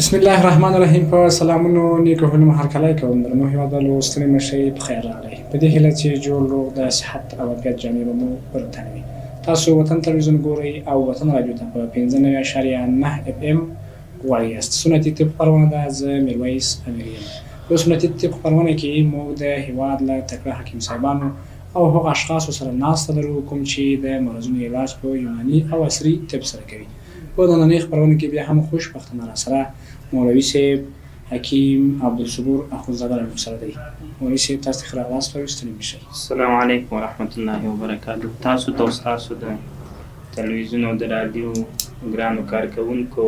بسم الله الرحمن الرحیم. په سلامونو نیکو هیلو مو هرکلی کوم. درنو هیوادوالو، ستړي مه شئ، په خیر راغلئ. په دې هیله چې جوړ روغ د صحت او عافیت جامې به مو پر تن وي. تاسو وطن تلویزیون ګورئ او وطن راډیو ته په 95.9 اف ام غوړ یاست. سنتي طب خپرونه ده، زه میرویس امیري یم. په سنتي طب خپرونه کې موږ د هیواد له تکړه حکیم صاحبانو او هغو اشخاصو سره ناسته لرو کوم چې د مرضونو علاج په یوناني او عصري طب سره کوي. په نننۍ خپرونه کې بیا هم خوشبختانه راسره مولوي صیب حکیم عبدالصبور اخندزاده له موږ سره دی. مولوي صیب، تاسو ته ښه راغلاست وایو، ستړي مه شئ. السلام علیکم ورحمت الله وبرکاته. تاسو ته او ستاسو د تلویزیون او د رادیو ګرانو کارکوونکو،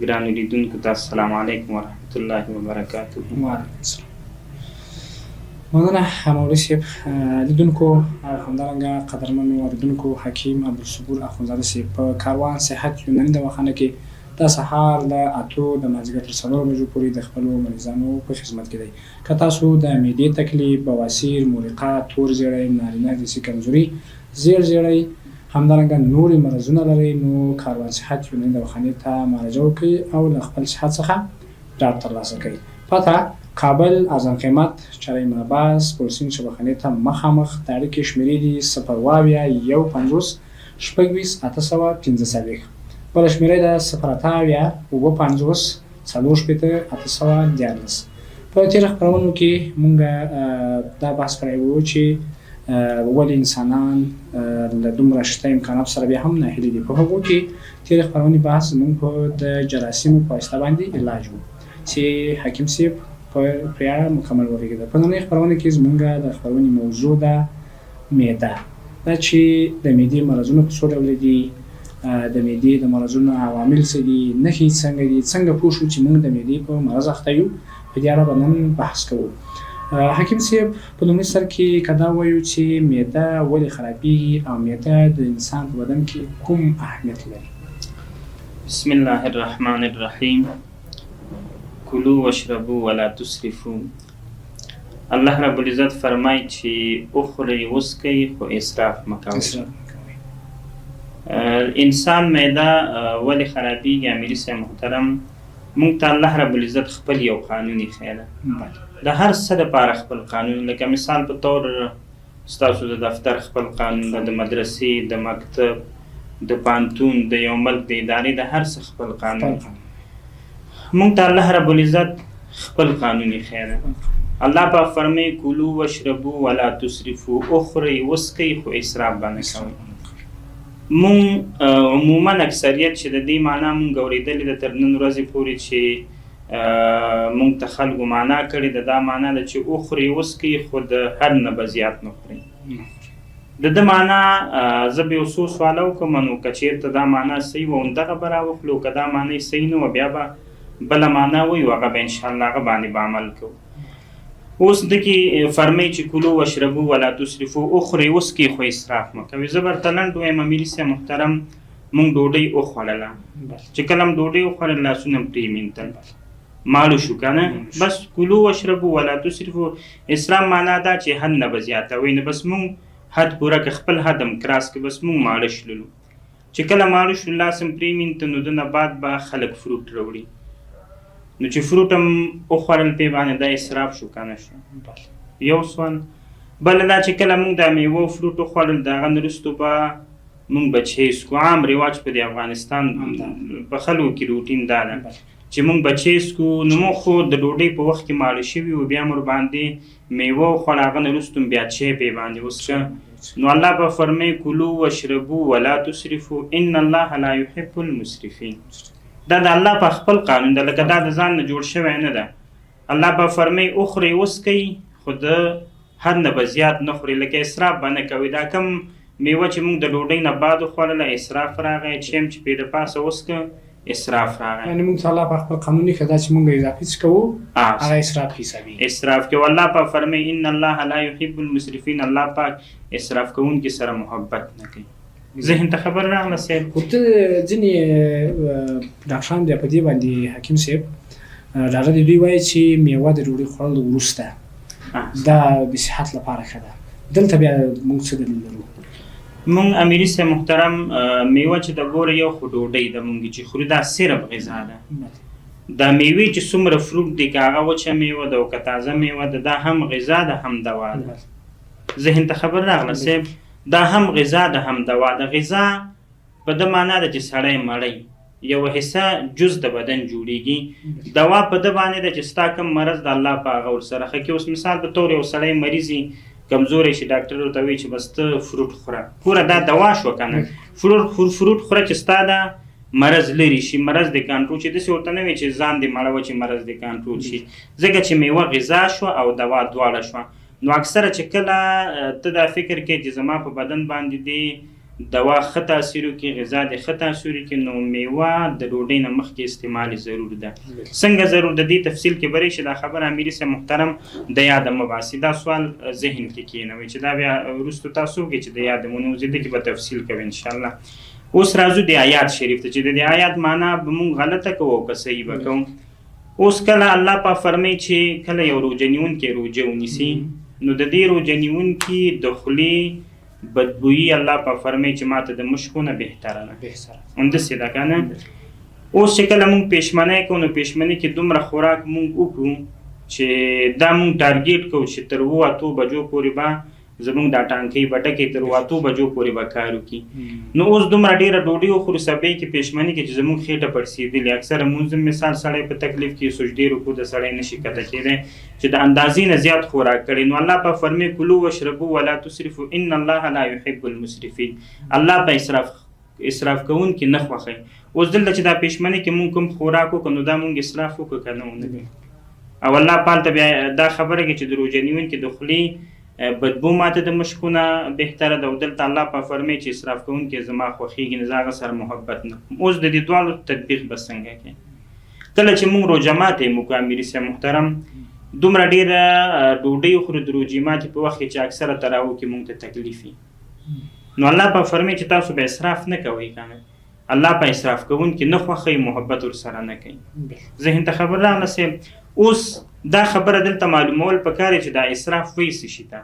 ګرانو لیدونکو ته السلام علیکم ورحمت الله وبرکاته. وعلیکم السلام. مننه مولوي صیب. لیدونکو او همدارنګه قدرمنو اوریدونکو، حکیم عبدالصبور اخندزاده صیب په کاروان صحت یوناني دواخانه کې د سهار له 8 د مازدیګر تر 4 بجو پورې د خپلو مریضانو په خدمت کې دی. که تاسو د معدې تکلیف، بواسیر، مورقه، تور زیړی، نارینه جنسي کمزوري، زیړ زیړی، همدارنګه نورې مرضونه لرئ، نو کاروان صحت یوناني دواخانې ته مراجعه وکړئ او له خپل صحت څخه ډاډ ترلاسه کړئ. پته: کابل، ارزان قیمت، چارۍ مربع، پلسین شبخانې ته مخامخ. د اړیکې شمېرې دي 072 51 26 845. بله شمېره ده 078 57 64 813. په تېره خپرونو کې مونږ دا بحث کړی وو چې ولې انسانان له دومره شته امکاناتو سره بیا هم ناهیلي دي. په هغو کې تېرې خپرونې بحث زمونږ په د جراثیمو په واسطه باندې علاج وو چې حکیم صیب په پرې اړه مکمل وغږېده. په ننۍ خپرونه کې زمونږ د خپرونې موضوع ده معده. دا چې د معدې مرضونه په څو ډوله دي، د معدې د مرضونو عوامل څه دي، نښې یې څنګه دي، څنګه پوه شو چې موږ د معدې په مرض اخته یو، په دې اړه به نن بحث کوو. حکیم صیب، په لومړي سر کې که دا ووایو چې معده ولې خرابیږي او معده د انسان په بدن کې کوم اهمیت لري؟ بسم الله الرحمن الرحیم. کلو واشربو ولا تسرفو. الله رب العزت فرمایي چې وخورئ، وڅکئ، خو اسراف مه کوئ. انسان معده ولې خرابیږي؟ امیري صاحب محترم، مونږ ته الله رب العزت خپل یو قانون ایښی ده، د هر څه دپاره خپل قانون. لکه مثال په طور ستاسو د دفتر خپل قانون ده، د مدرسې، د مکتب، د پوهنتون، د یو ملک د ادارې، د هر څه خپل قانون. مونږ ته الله رب العزت خپل قانون ایښی ده. الله پاک فرمایي کلو واشربو ولا تسرفو، وخورئ، وڅکئ، خو اسراف به نه کوئ. مونږ عموما اکثریت چې د دې معنا مونږ اورېدلې ده تر نن ورځې پورې چې مونږ ته خلکو معنا کړې ده، دا معنا ده چې وخورئ، وڅکئ، خو د حد نه به زیات نه خورئ. د ده معنا زه به یو څو سواله وکړم، نو که چېرته دا معنا صحیح وه همدغه به راوخلو، که دا معنا یې صحیح نه وه بیا به بله معنا وایو، هغه به انشاءالله هغه باندې به عمل کوو. اوس ده کې فرمایي چې کلو واشربو ولا تسرفو، وخورئ، وڅکئ، خو اسراف مه کوئ. زه به درته لنډ ووایم امیري صاحب محترم، مونږ ډوډۍ وخوړله، چې کله هم ډوډۍ وخوړله لاسونه هم پرېمینتل، ماړه شو که نه، بس کلو واشربو ولا تسرفو. اسراف معنا دا چې حد نه به زیاتوئ، نو بس مونږ حد پوره که خپل حد هم کراس که، بس مونږ ماړه شللو. چې کله ماړه شو لاس هم پرېمینته، نو د نه بعد به خلک فروټ راوړي، نو چې فروټ هم وخوړل پې باندې دا اسراف شو که نه شو؟ یو سوال. بله دا چې کله مونږ دا میوه او فروټ وخوړل، د هغه نه وروسته به مونږ به چای څکو. عام رواج په دې افغانستان په خلکو کې روټین دا ده چې مونږ به چای څکو. نو مونږ خو د ډوډۍ په وخت کې ماړه شوي وو، بیا مو ورباندې میوه وخوړه، هغه نه وروسته بیا چای پې باندې وڅښه. نو الله به فرمایي کلو واشربو ولا تسرفو ان الله لا يحب المسرفین. دا د الله په خپل قانون ده، لکه دا د ځان نه جوړ شوی نه ده. الله به فرمایي وخورئ، وڅکئ، خو د حد نه به زیات نه خورئ، لکه اسراف به نه کوئ. دا کم میوه چې مونږ د ډوډۍ نه بعد وخوړله اسراف راغی، چای هم چې پرې د پاسه وڅکه اسراف راغی. یعنی مونږ ته الله په خپل قانون ایښی دا چې مونږ اضافي څه کوو هغه اسراف حسابېږي. اسراف کوي. الله پاک فرمایي ان الله لا يحب المسرفین، الله پاک اسراف کوونکي سره محبت نه کوي. ذهن ته خبر راغله صاحب؟ خو ته ځینې ډاکټران بیا په دې باندې حکیم صاحب ډاډه دي، دوی وایي چې میوه د ډوډۍ خوړلو وروسته دا د صحت لپاره ښه ده. دلته بیا موږ څه دلیل لرو؟ مونږ امیري صاحب محترم، میوه چې د ګوره یو خو ډوډۍ ده مونږ چې خورو، دا صرف غذا ده. دا میوې چې څومره فروټ دي، که هغه وچه میوه ده او که تازه میوه ده، دا هم غذا ده هم دوا ده. ذهن ته خبر راغله صاحب؟ دا هم غذا ده هم دوا ده. غذا په ده معنا ده چې سړی مړی یوه حصه جز د بدن جوړیږي. دوا په ده باندې ده چې ستا کوم مرض د الله په هغه ورسره ښه کړي. اوس مثال په طور یو سړی مریض کمزوری شي، ډاکټر ورته وایي چې بس ته فروټ خوره، ګوره دا دوا شوه که نه، فروټ خوره چې ستا دا مرض لرې شي، مرض دې کنټرول شي. داسې ورته نه وي چې ځان دې مړوه چې مرض دې کنټرول شي، ځکه چې میوه غذا شوه او دوا دواړه شوه. نو اکثره چې کله ته دا فکر کوې چې زما په بدن باندې دې دوا ښه تاثیر وکړي، غذا دې ښه تاثیر وکړي، نو میوه د ډوډۍ نه مخکې استعمال ضرور ده. څنګه ضرور ده؟ دې تفصیل کې به راشي. دا خبره امیري صاحب محترم د یاده مه باسي، دا سوال ذهن کې کېنوئ چې دا بیا وروسته تاسو وکړئ چې د یاده مو نه وځي، دې کې به تفصیل کوي انشاءالله. اوس راځو د آیات شریف ته چې د دې آیات معنا به مونږ غلطه کوو او که صحیح به کوو. اوس کله الله پاک فرمایي چې کله یو روژه نیونکی روژه ونیسي، نو د دې روژه نیونکي د خولې بدبویي الله پاک فرمایي چې ماته د مشکو نه بهتره ده. همداسې ده که نه؟ اوس چې کله مونږ پېشمنی کوو، نو پېشمني کې دومره خوراک مونږ وکړو چې دا مونږ ټارګیټ کوو چې تر اوو اتو بجو پورې به زمونږ دا ټانکۍ به ډکې، تر اوو اتو بجو پورې به کار وکړي. نو اوس دومره ډېره ډوډۍ وخورو سبې کې پېشمني کې چې زمونږ خېټه پړسېدلې، اکثره مونځ هم مثال سړی په تکلیف کې سجدې رکوع د سړی نه شي کته کېدی چې د اندازې نه زیات خوراک کړي. نو الله پاک فرمایي کلو واشربو ولا تسرفو ان الله لا يحب المسرفین. الله په اسراف کوونکي نه خوښوي. اوس دلته چې دا پېشمني کې مونږ کوم خوراک وکړو، نو دا مونږ اسراف وکړو که نه ونه کړو؟ او الله پاک ته بیا دا خبره کوي چې د روژه نیونکي د خولې بدبو ماته د مشکو نه بهتره ده. او دلته الله پاک فرمایي چې اسراف کوونکی زما خوښېږي نه، زه هغه سره محبت نه کوم. اوس د دې دواړو تطبیق به څنګه کوي؟ کله چې مونږ روژه ماتې مو کوو امیري صاحب محترم، دومره ډېره ډوډۍ وخورو د روژې ماتې په وخت کې چې اکثره تراوو کې مونږ ته تکلیف وي. نو الله پاک فرمایي چې تاسو به اسراف نه کوئ که نه، الله په اسراف کوونکي نه خوښوي، محبت ورسره نه کوي. ذهن ته خبر راغله صاحب؟ اوس دا خبره دلته معلومول پکار چې دا اسراف وایي څه شي ته؟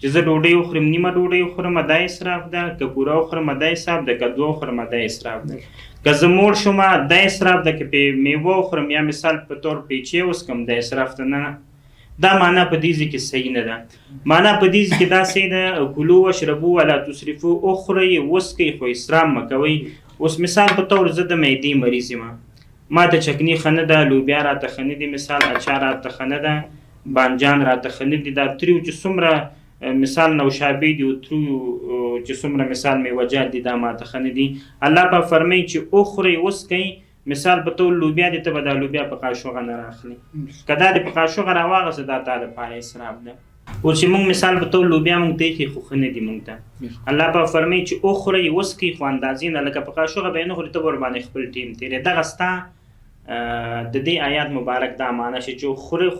چې زه ډوډۍ وخورم، نیمه ډوډۍ وخورم دا اسراف ده، که پوره وخورم دا اسراف ده، که دوه وخورم دا اسراف ده، که زه موړ شوم دا اسراف ده، که پې میوه وخورم یا مثال په طور پیچې وڅکم دا اسراف ده. نه، دا معنا په دې ځای کې صحیح نه ده. معنا په دې ځای کې دا صحیح ده کلو واشربو ولا تسرفو، وخورئ وڅکئ خو اسراف مه کوئ. اوس مثال په طور زه د معدې مریض یم، ما ته چکني ښه نه ده، لوبیا راته ښه نه دي، مثال اچار راته ښه نه ده، بانجان راته ښه نه دي، دا تریو چې څومره مثال نوشابې دي او تریو چې څومره مثال میوهجات دي دا ماته ښه نه دي. الله پاک فرمایي چې وخورئ وڅکئ، مثال په طور لوبیا دي، ته به دا لوبیا په قاشوغه نه راخلې، که دا دې په قاشوغه راواغسته دا تا دپاره اسراف ده. اوس چې مونږ مثال په طور لوبیا مونږ ته ایښي خو ښه نه دي مونږ ته، الله پاک فرمایي چې وخورئ وڅکئ خو اندازې نه، لکه په قاشوغه به یې نه خورې، ته به ورباندې خپل ټیم تېرې. دغه ستا د دې آیات مبارک دا معنا شي چې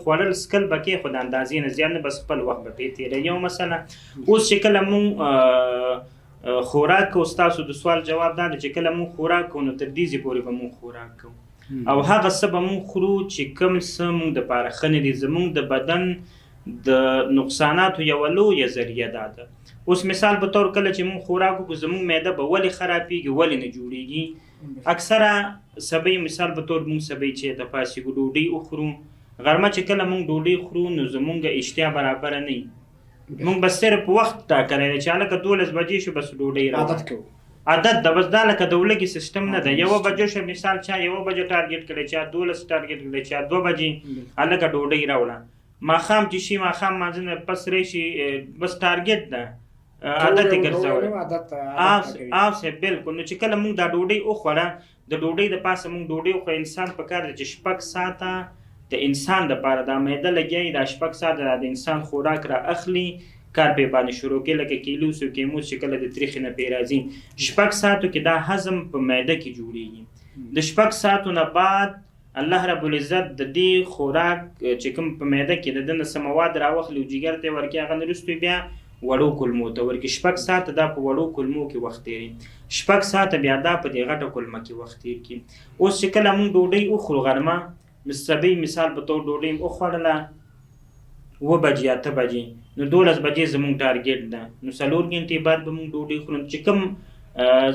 خوړل څکل به کوې خو د اندازې نه زیات نه، بس خپل وخت به پرې تېروې. یو مسله. اوس چې کله مونږ خوراک کوو، ستاسو د سوال جواب دا دی چې کله مونږ خوراک کوو نو تر دې ځای پورې به مونږ خوراک کوو او هغه څه به مونږ خورو چې کوم څه مونږ دپاره ښه نه دي. زمونږ د بدن د نقصاناتو یوه لویه ذریعه دا ده. اوس مثال په طور کله چې مونږ خوراک وکړو زمونږ معده به ولې خرابېږي، ولې نه جوړېږي؟ اکثره سبۍ مثال په طور مونږ سبۍ چې ته پاڅېږو ډوډۍ وخورو، غرمه چې کله مونږ ډوډۍ خورو نو زمونږ اشتها برابره نه وي، مونږ به صرف وخت ټاکلی دی چې هلکه 12 بجې شو بس ډوډۍ راوړه. عادت کوو. عادت ده بس، دا لکه د ولږې سیستم نه ده. یوه بجه شو مثال چا یوه بجه ټارګیټ کړی، چا 12 ټارګیټ کړی، چا 2 بجې، هلکه ډوډۍ راوړه. ماښام چې شي ماښام مانځه نه پس راشي بس ټارګیټ ده، عادت یې ګرځولی. آو صاحب بالکل. نو چې کله مونږ دا ډوډۍ وخوړه، د ډوډۍ د پاسه مونږ ډوډۍ وخوړه، انسان په کار دی چې 6 ساعته د انسان دپاره دا معده لګیا وي، دا 6 ساعته دا د انسان خوراک را اخلي، کار پې باندې شروع کړي، لکه کیلوس او کیموس چې کله د تریخې نه پې راځي، 6 ساعتو کې دا هضم په معده کې جوړېږي. د 6 ساعتو نه بعد الله رب العزت د دې خوراک چې کوم په معده کې د ده نه څه مواد راوخلي او جګر ته یې ورکړي، هغه نه وروسته بیا وړو کولمو ته ورکړي. 6 ساعته دا په وړو کولمو کې وخت تېروي، 6 ساعته بیا دا په دې غټه کولمه کې وخت تېر کړي. اوس چې کله موږ ډوډۍ وخورو غرمه، سبۍ مثال په طور ډوډۍ مو وخوړله 7 بجې 8 بجې، نو 12 بجې زموږ ټارګیټ ده، نو 4 ګنټې بعد به موږ ډوډۍ خورو. چې کوم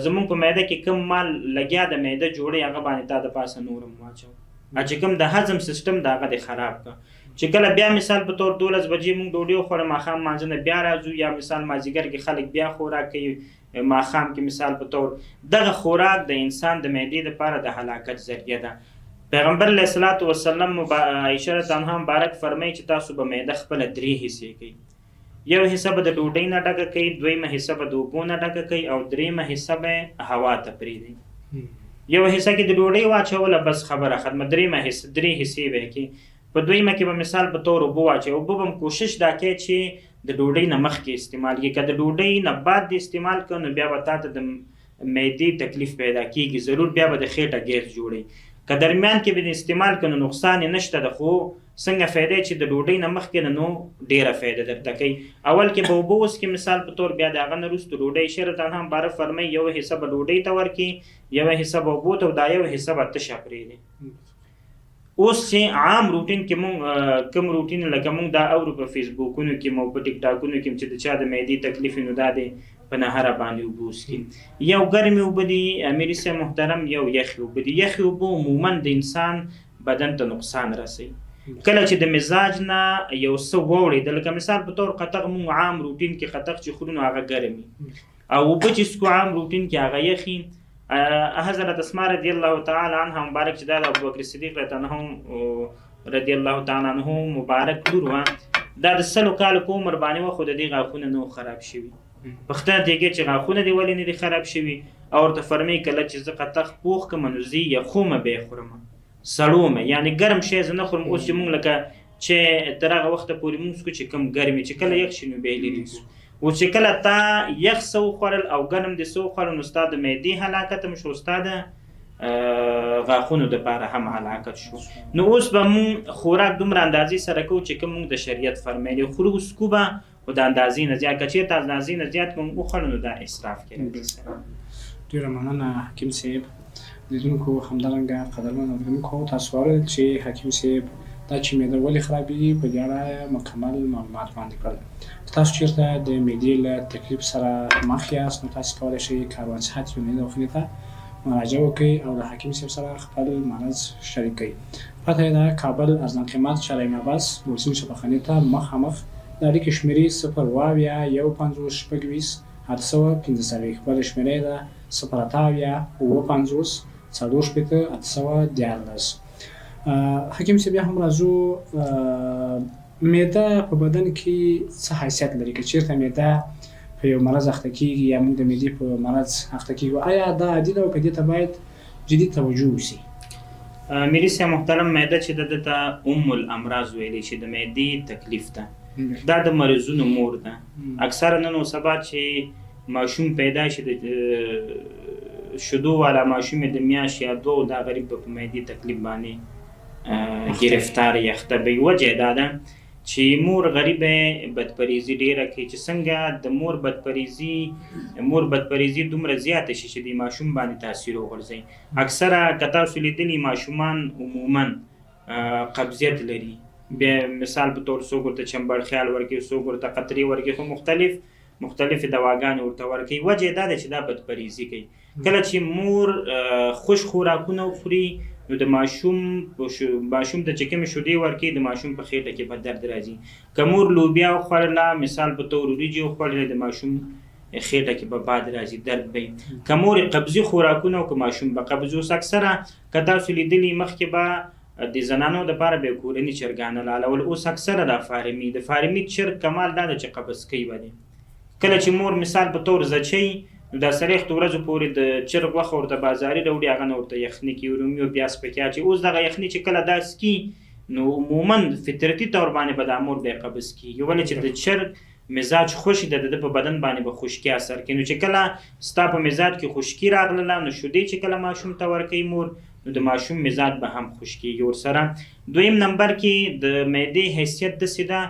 زموږ په معده کې کوم مال لګیا ده معده جوړوي، هغه باندې تا د پاسه نور هم واچوه. چې کوم د هضم سیستم د هغه د خراب کړ. چې کله بیا مثال په تور 12 بجې مونږ ډوډۍ وخوړه، ماښام مانځه نه بیا راځو، یا مثال مازیګر کې خلک بیا خوراک کوي، ماښام کې مثال په تور دغه خوراک د انسان د معدې لپاره د هلاکت ذریعه ده. پیغمبر علیه الصلاة والسلام عایشه رضی الله عنها مبارک فرمایي چې تاسو به معده خپله درې حصې کوئ، یو حصه به د ډوډۍ نه ډکه کوئ، دویمه حصه به د اوبو نه ډکه کوئ او درېیمه حصه به هوا ته پرېږدئ. یو حصه کې د ډوډۍ واچوله بس خبره ختمه، درېیمه حصه درې حصې به یې کوي. په دویمه کې به مثال په تور اوبه واچوي، اوبه به هم کوشش دا کوي چې د ډوډۍ نه مخکې استعمال کړي، که د ډوډۍ نه بعد دې استعمال کړ نو بیا به تا ته د معدې تکلیف پیدا کیږي ضرور، بیا به د خېټه ګیس جوړي. که درمیان کې به دې استعمال کړ نو نقصان یې نشته ده، خو څنګه فایده چې د ډوډۍ نه مخکې نه نو ډېره فایده درته کوي. اول کې به اوبه وڅښې مثال په تور، بیا د هغه نه وروسته ډوډۍ. شعر ته هم باره فرمایي یو حصه به ډوډۍ ته ورکړي، یوه حصه به اوبو ته، او دا یو حصه به تشه پرېږدي. اوس چې عام روټین کې مونږ کوم روټین لکه مونږ دا اورو په فیسبوکونو کې مو په ټیک ټاکونو کې چې د چا د معدې تکلیف نو دا دی په نهره باندې اوبه وڅښي. یو ګرمې اوبه دي امیري صاحب محترم، یو یخې اوبه دي. یخې اوبه عموما د انسان بدن ته نقصان رسوي. کله چې د مزاج نه یو څه ووړېده، لکه مثال په تور قطغ، مونږ عام روټین کې قطغ چې خورو نو هغه ګرمي، او اوبه چې څکو عام روټین کې هغه یخي. حضرت اسماء رضی الله تعالی عنها مبارک چې دا د ابوبکر صدیق رضی الله تعالی عنه مبارک لور وه، دا د 100 کالو په عمر باندې وه، خو د دې غاښونه نه وو خراب شوي. پوښتنه ترې کوي چې غاښونه دې ولې نه دي خراب شوي؟ او ورته فرمایي کله چې زه قطغ پوخ کړم نو زه یې یخومه به یې خورم، سړومه، یعنې ګرم شی زه نه خورم. اوس چې مونږ لکه چې تر هغه وخته پورې مونږ څکو چې کوم ګرمي، چې کله یخ شي نو بیا یې لرې کړو. اوس چې کله تا یخ څه وخوړل او ګرم دې څه وخوړل نو ستا د معدې هلاکت هم شو، ستا د غاښونو دپاره هم هلاکت شو. نو اوس به مونږ خوراک دومره اندازې سره کوو چې کوم مونږ د شریعت فرمایلی خورو څکو به، خو د اندازې نه زیات، که چېرته اندازې نه زیات مونږ وخوړل نو دا اسراف کېږي. ډېره مننه حکیم صاحب. لیدونکو همدارنګه قدرمن اورېدونکو تاسو واورېدل چې حکیم صاحب دا چې معده ولې خرابېږي په دې اړه مکمل معلومات وړاندې کړل. که تاسو چېرته د معدې له تکلیف سره مخ یاست نو تاسو کولی شئ کاروان صحت یوناني دواخانې ته مراجعه وکړئ او له حکیم صاحب سره خپل مرض شریک کړئ. پته یې ده کابل ارزان قیمت شارع عباس ولسي شفاخانې ته مخامخ. د اړیکې شمېرې 078 51 26 845، بله شمېره یې ده 078 57 64 813. حکیم صاحب بیا هم راځو، معده په بدن کې څه حیثیت لري؟ که چېرته معده په یو مرض اخته کېږي یا موږ د معدې په مرض اخته کېږو، آیا دا عادي ده او که دې ته باید جدي توجه وشي؟ میري صاحب محترم، معده چې ده ته ام الامراض ویلی چې د معدې تکلیف ده، دا د مرضونو مور ده. اکثره نن او سبا چې ماشوم پیدا شي د شیدو والا ماشوم یې د میاشت یا دوو، دا غریب به په معدې تکلیف باندې ګرفتار یا اخته به وي. وجه یې دا ده چې مور غریبه بدپریزي ډېره کوي، چې څنګه د مور بدپریزي دومره زیاته شي چې د ماشوم باندې تاثیر وغورځوي. اکثره که تاسو لیدلي ماشومان عموما قبضیت لري، بیا مثال په تور څوک ورته چمبړ خیال ورکوي، څوک ورته قطرې ورکوي، خو مختلفې دواګانې ورته ورکوي. وجه یې دا ده چې دا بدپریزي کوي. کله چې مور خوش خوراکونه وخوري نو د ماشوم ته چې کومې شیدې ورکوي د ماشوم په خېټه کې به درد راځي. که مور لوبیا وخوړله مثال په تور وریجې وخوړلې د ماشوم خېټه کې به باد راځي، درد به وي. که مور قبضي خوراکونه او که ماشوم به قبض. اوس اکثره که تاسو لیدلي مخکې به د زنانو دپاره به کورني چرګان حلالول، اوس اکثره دا فارمي، د فارمي چرګ کمال دا ده چې قبض کوي به دی. کله چې مور مثال په تور زچوي نو دا څلوېښتو ورځو پورې د چرګ غوښه ورته بازاري راوړي، هغه نه ورته یخني کوي، رومي او پیاز پکې اچوي. اوس دغه یخني چې کله دا څکي نو عموما فطرتي طور باندې به دا مور بیا قبض کېږي، ولې چې د چرګ مزاج خوشي ده، د ده په بدن باندې به خشکي اثر کوي. نو چې کله ستا په مزاج کې خشکي راغلله نو شیدې چې کله ماشوم ته ورکوي مور، نو د ماشوم مزاج به هم خشک کېږي ورسره. دویم نمبر کې د معدې حیثیت داسې ده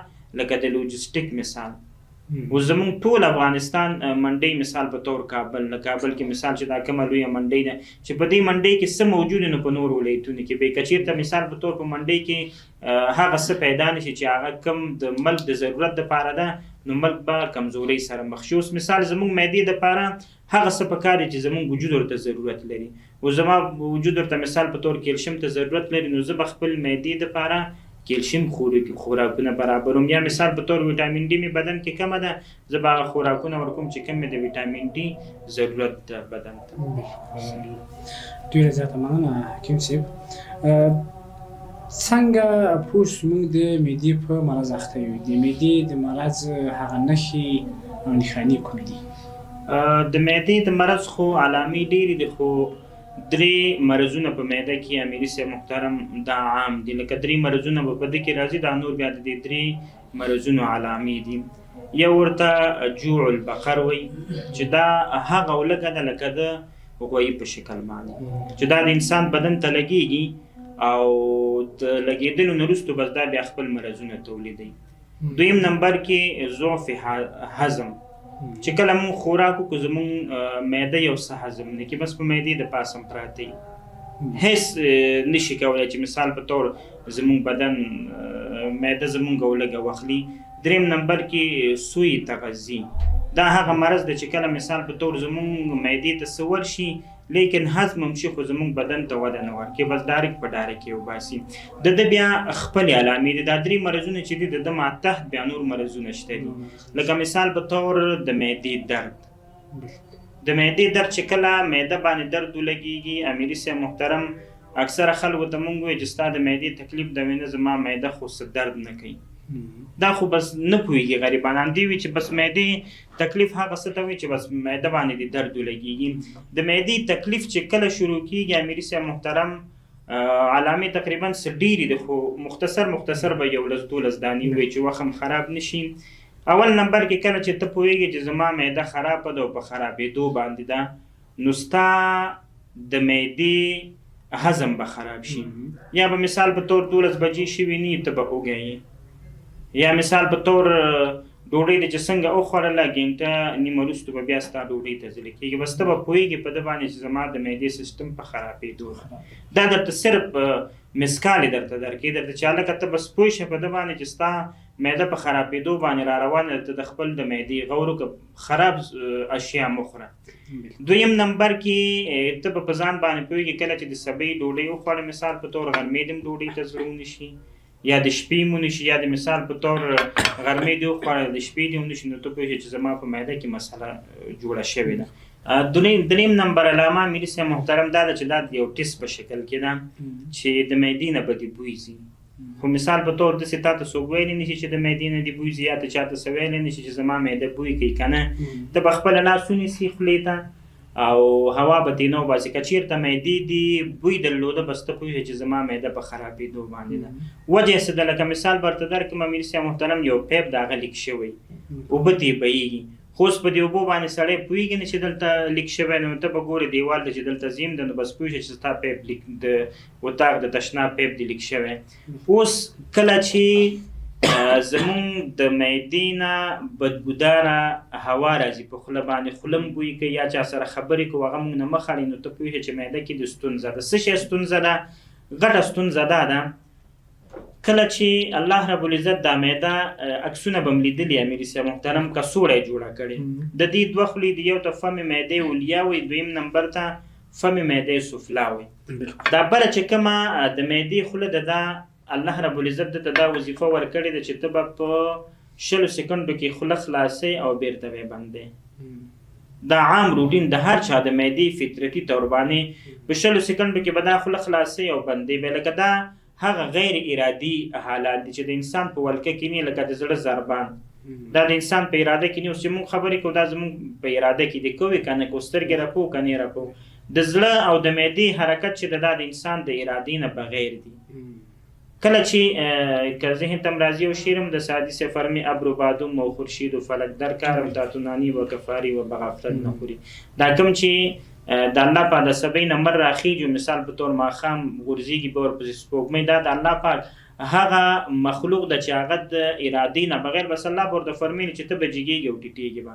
لکه د لوجستیک مثال. اوس زمونږ ټول افغانستان منډۍ مثال په تور کابل، د کابل کې مثال چې دا کومه لویه منډۍ ده چې په دې منډۍ کې څه موجود نو په نورو ولایتونو کې به که چېرته مثال په تور په منډۍ کې هغه څه پیدا نه شي چې هغه کم د ملک د ضرورت دپاره ده نو ملک به کمزورۍ سره مخ شي. اوس مثال زمونږ معدې دپاره هغه څه پکار دي چې زمونږ وجود ورته ضرورت لري. او زما وجود ورته مثال په تور کیلشیم ته ضرورت لري، نو زه به خپل معدې دپاره کیلشیم خوراکونه برابروم. یا مثال په تور ویټامین ډي مې بدن کې کمه ده، زه به هغه خوراکونه ورکوم چې کوم مې د ویټامین ډي ضرورت ده بدن ته. ډېره زیاته مننه حکیم صاحب. څنګه پوه شو موږ د معدې په مرض اخته یو؟ د معدې د مرض هغه نښې او نښانې کومې دي؟ د معدې د مرض خو علامې ډېرې دي، خو درې مرضونه په معده کې امیري صاحب محترم دا عام دي. لکه درې مرضونه به په ده کې راځي، دا نور بیا د دې درې مرضونو علامې دي. یو ورته جوع البقر وایي چې دا هغه ولږه ده لکه د غویي په شکل باندې چې دا د انسان بدن ته لګېږي او د لګېدلو نه وروسته بس دا بیا خپل مرضونه تولیدوي. دویم نمبر کې ضعف هضم، چې کله موږ خوراک وکړو زموږ معده یو څه هضم نه کړي، بس په معدې د پاسه هم پراته وي، هیڅ نشي کولی چې مثال په طور زموږ بدن معده زموږ ولږه واخلي. دریم نمبر کې سوی تغذي، دا هغه مرض دی چې کله مثال په طور زموږ معدې ته څه ورشي لیکن هضم هم شي خو زموږ بدن ته وده نه ورکوي، بس ډایرکټ په ډایرکټ یې وباسي. د ده بیا خپلې علامې دي. دا درې مرضونه چې دي د ده ماتحت بیا نور مرضونه شته دي، لکه مثال په طور د معدې درد. د معدې درد چې کله معده باندې درد ولګېږي امیري صاحب محترم، اکثره خلکو ته مونږ وایو چې ستا د معدې تکلیف ده، وایي نه زما معده خو څه درد نه کوي. دا خو بس نه پوهېږي غریبانان، دی وي چې بس معدې تکلیف هغه څه ته وایي چې بس معده باندې دې درد ولګېږي. د معدې تکلیف چې کله شروع کېږي امیري صاحب محترم، علامې تقریبا څه ډېرې دي، خو مختصر مختصر به یو لس دولس دانې ووایي چې وخت هم خراب نه شي. اول نمبر کې کله چې ته پوهېږې چې زما معده خرابه ده او په خرابېدو باندې ده، نو ستا د معدې هضم به خراب شي. یا به مثال په طور 12 بجې شوي نه، ته به اوږی یې. یا مثال په طور ډوډۍ دې چې څنګه وخوړله ګنټه نیمه وروسته به بیا ستا ډوډۍ ته زړه کېږي، بس ته به پوهېږې په ده باندې چې زما د معدې سیستم په خرابېدو ده. دا درته صرف مسکالې درته درکوي، درته چې هلکه ته بس پوه شه په ده باندې چې ستا معده په خرابېدو باندې را روانه ده، ته د خپل د معدې غور وکړه، خراب اشیا مه خوره. دویم نمبر کې ته به په ځان باندې پوهېږې کله چې د سبۍ ډوډۍ وخوړې، مثال په طور غرمې دې هم ډوډۍ ته زړه ونه شي، یا د شپې مو نشي، یا د مثال په طور غرمې دې وخوړه د شپې دې ونه شي، نو ته پوه شې چې زما په معده کې مسله جوړه شوې ده. دریم نمبر علامه امیري صاحب محترم دا ده چې دا یو ټیسټ په شکل کې ده چې د معدې نه به دې بوی ځي. خو مثال په طور داسې تا ته څوک ویلی نه شي چې د معدې نه دې بوی ځي، یا ته چا ته څه ویلی نه شي چې زما معده بوی کوي، که نه ته به خپله لاس ونیسي خولې ته او هوا به ترې نه وباسي. که چېرته معدې دې بوی درلوده بس ته پوه شې چې زما معده په خرابېدو باندې ده. وجه یې څه ده؟ لکه مثال به درته درکړم امیري صاحب محترم، یو پیپ د هغه لیک شوی، اوبه ترې بهېږي، خو اوس په دې اوبو باندې سړی پوهېږي نه چې دلته لیک شوی، نو ته به ګورې دیوال ته چې دلته زیم ده، نو بس پوه شې چې ستا پیپ لیک د اتاق د تشناب پیپ دې لیک شوی. اوس کله چې زمونږ د معدې نه بدبوداره هوا راځي په خوله باندې، خوله هم بوی کوي، یا چا سره خبرې کوو هغه مونږ نه مخ اړوي، نو ته پوه شې چې معده کې د ستونزه ده. څه شی ستونزه ده؟ غټه ستونزه دا ده کله چې الله رب العزت دا معده عکسونه به م لیدلي امیري صاحب محترم، کڅوړه یې جوړه کړې، د دې دوه خولې دي، یو ته فم معدې علیا وایي، دویم نمبر ته فم معدې سفلا وایي. دا بله چې کومه د معدې خوله ده، دا الله رب العزت ده ته دا وظیفه ورکړې ده چې ته به په 20 سیکنډو کې خوله خلاصې او بیرته به یې بندې. دا عام روټین د هر چا د معدې فطرتي طور باندې په 20 سیکنډو کې به دا خوله خلاصې او بندې به، لکه دا هغه غیر ارادي حالات دي چې د انسان په ولکه کې نه، لکه د زړه ضربان دا د انسان په اراده کې نه. اوس چې موږ خبرې کوو دا زموږ په اراده کې دي، کوې که نه کوو، سترګې رپو که نه رپو، د زړه او د معدې حرکت چې ده دا د انسان د ارادې نه بغیر دي. کله چې که ذهن ته هم راځي یو شعر هم د سعدي صاحب فرمایي، ابر و بادم و خورشید و فلک در کارم تا تو نانی و کفاری و بغفلت نه خوري. دا کوم چې د الله پاک د سبۍ نه مر راخېږي، مثال په طور ماښام غورځېږي به ورپسې سپوږمۍ، دا د الله پاک هغه مخلوق ده چې هغه د ارادې نه بغیر، بس الله به ورته فرمایي چې ته به جګېږي او ټیټېږي به.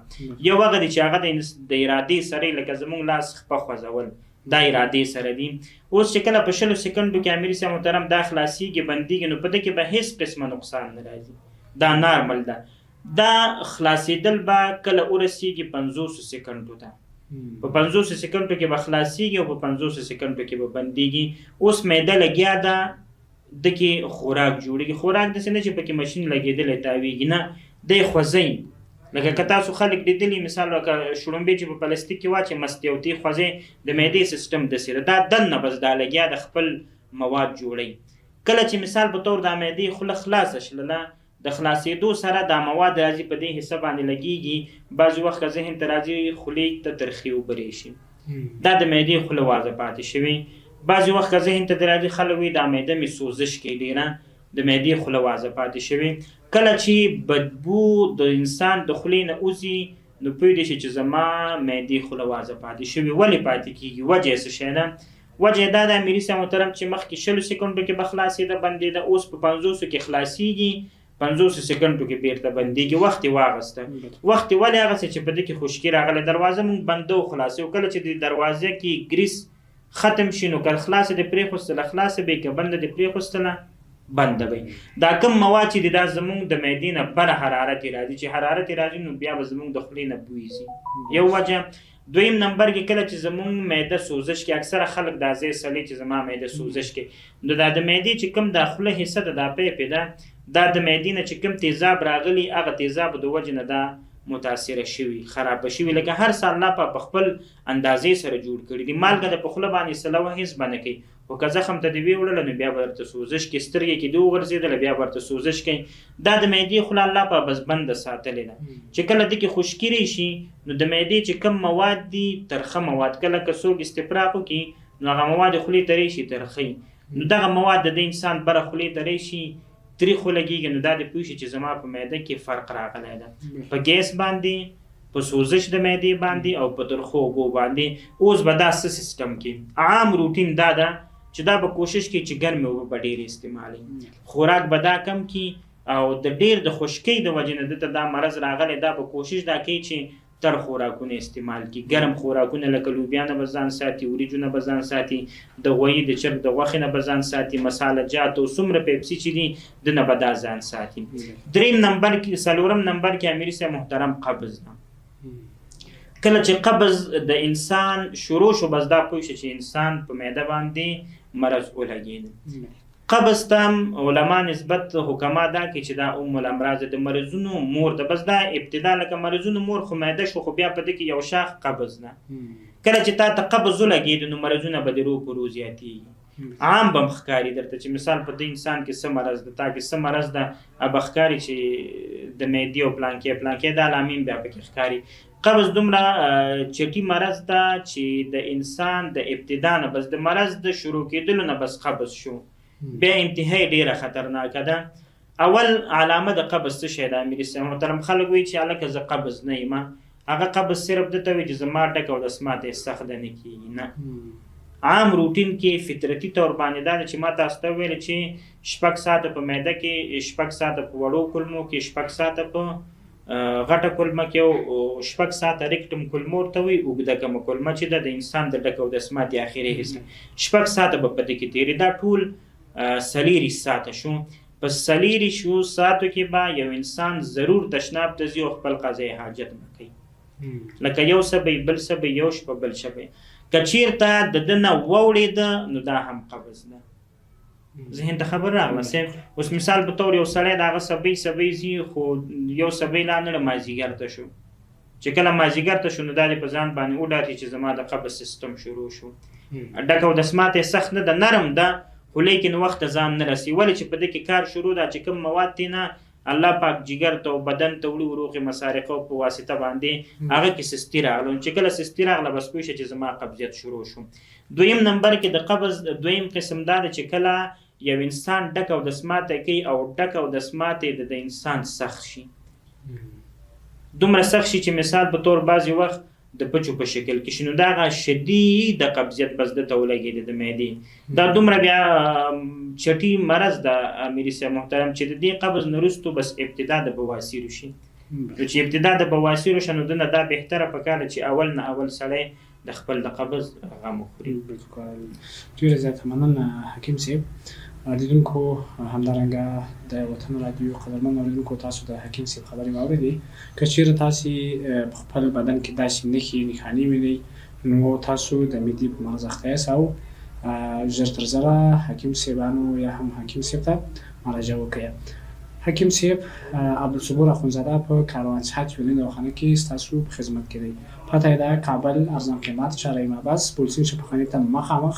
یو هغه دی چې هغه د ارادې سره، لکه زموږ لاس خپه خوځول دا ارادې سره دي. اوس چې کله په 20 سیکنډو کې امیري صاحب محترم دا خلاصېږي بندېږي، نو په ده کې به هېڅ قسمه نقصان نه راځي، دا نارمل ده. دا خلاصېدل به کله ورسېږي 50 سیکنډو ته. په 50 سیکنډو کې به خلاصیږي او په 50 سیکنډو کې به بندیږي. اوس معده لګیا ده، دکې خوراک جوړیږي. خوراک داسې نه چې پکې ماشین لګېدلی تاویږي، نه، دی خوځوي. لکه که تاسو خلک لیدلي، مثال لکه شړومبې چې په پلاستیک کې واچوې مستې او تی خوځې، د معدې سیستم داسې ده. دا دننه بس دا لګیا ده خپل مواد جوړوي. کله چې مثال په طور دا معدې خوله خلاصه شلله، د خلاصېدو سره دا مواد راځي په دې حصه باندې لګیږي. بعضې وخت که ذهن ته راځي خولې ته ترخې اوبه راشي، دا د معدې خوله وازه پاتې شوې. بعضې وخت که ذهن ته راځي خلک وایي دا معده مې سوزش کوي ډېره، د معدې خوله وازه پاتې شوې. کله چې بدبو د انسان د خولې نه وځي نو پوه دې شي چې زما معدې خوله وازه پاتې شوې. ولې پاتې کېږي؟ وجه یې څه شی ده؟ وجه یې دا ده امیري صاحب محترم چې مخکې 20 سیکنډو کې به خلاصېده بندېده، اوس په 50 کې خلاصېږي، 50 سیکنډو کې بیرته بندېږي. وخت یې واغسته. وخت یې ولې اغسته؟ چې په دې کې خشکي راغله. دروازه مونږ بنده او خلاصوو، کله چې د دروازه کې ګریس ختم شي نو که خلاصه دې پرېښوستله خلاصه به یي، که بنده دې پرېښوستله بنده به. دا کوم مواد چې دي دا زمونږ د معدې نه بره حرارت یې راځي، چې حرارت یې راځي نو بیا به زمونږ د خولې نه بوی ځي. یو وجه. دویم نمبر کې کله چې زمونږ معده سوزش کې، اکثره خلک دا ځای سړي چې زما معده سوزش کې، نو دا د معدې چې کوم دا خوله حصه ده، دا پیپې ده، دا د معدې نه چې کوم تیزاب راغلي هغه تیزاب د وجې نه دا متاثره شوي، خرابه شوي. لکه هر څه الله پاک په خپل اندازې سره جوړ کړي دي. مالګه د په خوله باندې سله وه هېڅ به نه کوي، خو که زخم ته دې ویوړله نو بیا به درته سوزش کوي، سترګې کې دې وغورځېدله بیا به درته سوزش کوي. دا د معدې خوله الله پاک بس بنده ساتلې ده چې کله دې کې خشکي راشي نو د معدې چې کوم مواد دي ترخه مواد، کله که څوک استفراق وکړي نو هغه مواد خولې ته راشي ترخه، نو دغه مواد د دې انسان بره خولې ته راشي تریخ ولګېږي، نو دا دې پوه شي چې زما په معده کې فرق راغلی ده، په ګیس باندې، په سوزش د معدې باندې او په ترخو اوبو باندې. اوس به دا څه سیستم کې عام روټین دا ده چې دا به کوشش کوي چې ګرمې اوبه به ډېرې استعمالوي، خوراک به دا کم کړي، او د ډېر د خشکۍ د وجې نه ده ته دا مرض راغلی، دا به کوشش دا کوي چې تر خوراکونه استعمال کړي، ګرم خوراکونه لکه لوبیا نه به ځان ساتي، وریجو نه به ځان ساتي، د غویي د چرګ د غوښې نه به ځان ساتي، مساله جات او څومره پیپسي چې دي د نه به دا ځان ساتي. دریم نمبر کې، څلورم نمبر کې امیري صاحب محترم قبض ده. کله چې قبض د انسان شروع شو بس دا پوه شي چې انسان په معده باندې مرض ولګېد. قبض ته هم علما نسبت حکما دا کوي چې دا ام الامراض د مرضونو مور ده. بس دا ابتدا لکه مرضونو مور خو معده شو، خو بیا په دې کې یو شاخ قبض ده. کله چې تا ته قبض ولګېد نو مرضونه به دې رو په رو زیاتېږي. عام به هم ښکاري درته چې مثال په دې انسان کې څه مرض ده، تا کې څه مرض ده، به ښکاري چې د معدې او پلانکې پلانکې دا علامې هم بیا پکې ښکاري. قبض دومره چټي مرض ده چې د انسان د ابتدا نه بس د مرض د شروع کېدلو نه بس قبض شو، بیا انتهای ډېره خطرناکه ده. اول علامه د قبض څه شی ده امیري صاحب محترم؟ خلک وایي چې هلکه زه قبض نه یم، هغه قبض صرف ده ته وایي چې زما ډک او دسماته یې سخت ده نه کېږي. نه، عام روټین کې فطرتي طور باندې دا ده چې ما تاسو ته وویل چې 6 ساعته په معده کې، 6 ساعته په وړو کولمو کې، 6 ساعته په غټه کولمه کې او 6 ساعته ریکټم کولمو ورته وایي، اوږده کومه کولمه چې ده د انسان د ډک او دسماتې اخري حصه، 6 ساعته به په دې کې تېرې. دا ټول 24 ساعته شو. په 24 ساعتو کې به یو انسان ضرور تشناب ته ځي او خپل قضای حاجت به کوي، لکه یو څه به بل څه به یو شپه بل شپه به. که چېرته د ده نه ووړېده نو دا هم قبض ده. ذهن ته خبر راغله صاحب؟ اوس مثال په طور یو سړی د هغه سبۍ سبۍ ځي، خو یو سبۍ لا نه مازدیګر ته شو، چې کله مازدیګر ته شو نو دا دې په ځان باندې وډار چې زما د قبض سیستم شروع شو. ډک او دسماته یې سخت نه ده، نرم ده، خو لیکن وخت ته ځان نه رسي. ولې چې په دې کې کار شروع ده چې کوم مواد ترې نه الله پاک جګر ته او بدن ته وړي وروغې مسارقه په واسطه باندې هغه کې سستي راغله. چې کله سستي راغله بس پوه شه چې زما قبضیت شروع شو. دویم نمبر کې د قبض دویم قسم دا ده چې کله یو انسان ډک او دسماته کوي او ډک او دسماته د انسان سخت شي، دومره سخت شي چې مثال په طور بعضې وخت د پچو په شکل کې شي، نو دغه شدید قبضیت بس ده ته ولګېده د معدې. دا دومره بیا چټي مرض ده امیري صاحب محترم چې د دې قبض نه وروسته بس ابتدا د بواسیرو شي. نو چې ابتدا د بواسیرو شه نو دنه دا بهتره پکار ده چې اول نه اول سړی د خپل د قبض غم وخوري. بالکل، ډېره زیاته مننه حکیم صاحب. لیدونکو، همدارنګه د وطن رادیو قدرمن اوریدونکو، تاسو د حکیم صاحب خبرې واورېدې. که چیرې تاسو په خپل بدن کې داسې نښې نښانې وینئ، نو تاسو د معدې په مرض اخته یاست او ژر تر ژره حکیم صاحبانو یا هم حکیم صاحب ته مراجعه وکړئ. حکیم صاحب عبدالصبور اخندزاده په کاروان صحت یوني دواخانه کې ستاسو په خدمت کې دی. پته یې ده کابل، ارزان قیمت، چارای محبس، پولیسین شفاخانې ته مخامخ.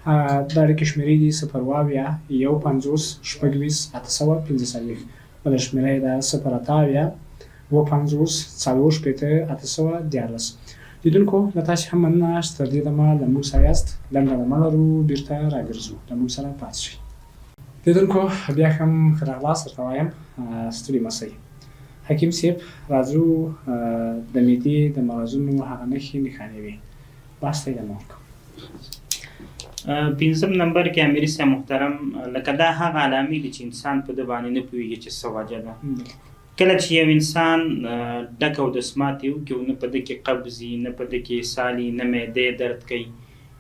د اړیکې شمېرې دي 070 51 26 845. بله شمېره یې ده 078 57 64 813. لیدونکو، له تاسې هم مننه چې تر دې دمه له موږ سره یاست. لنډه دمه لرو، بیرته راګرځو، له موږ سره پاتې شئ. لیدونکو، بیا هم ښه راغلاست درته وایم، ستړي مه شئ. حکیم صاحب، راځو د معدې د مرضونو هغه نښې نښانې وې، بحث ته ادامه ورکوم. پنځم نمبر کې امیري صاحب محترم، لکه دا هغه علامې دي چې انسان په ده باندې نه پوهېږي چې څه وجه ده. کله چې یو انسان ډک او دسمات یې وکړي، نه په ده کې قبض وي، نه په ده کې اسهال وي، نه معدې درد کوي،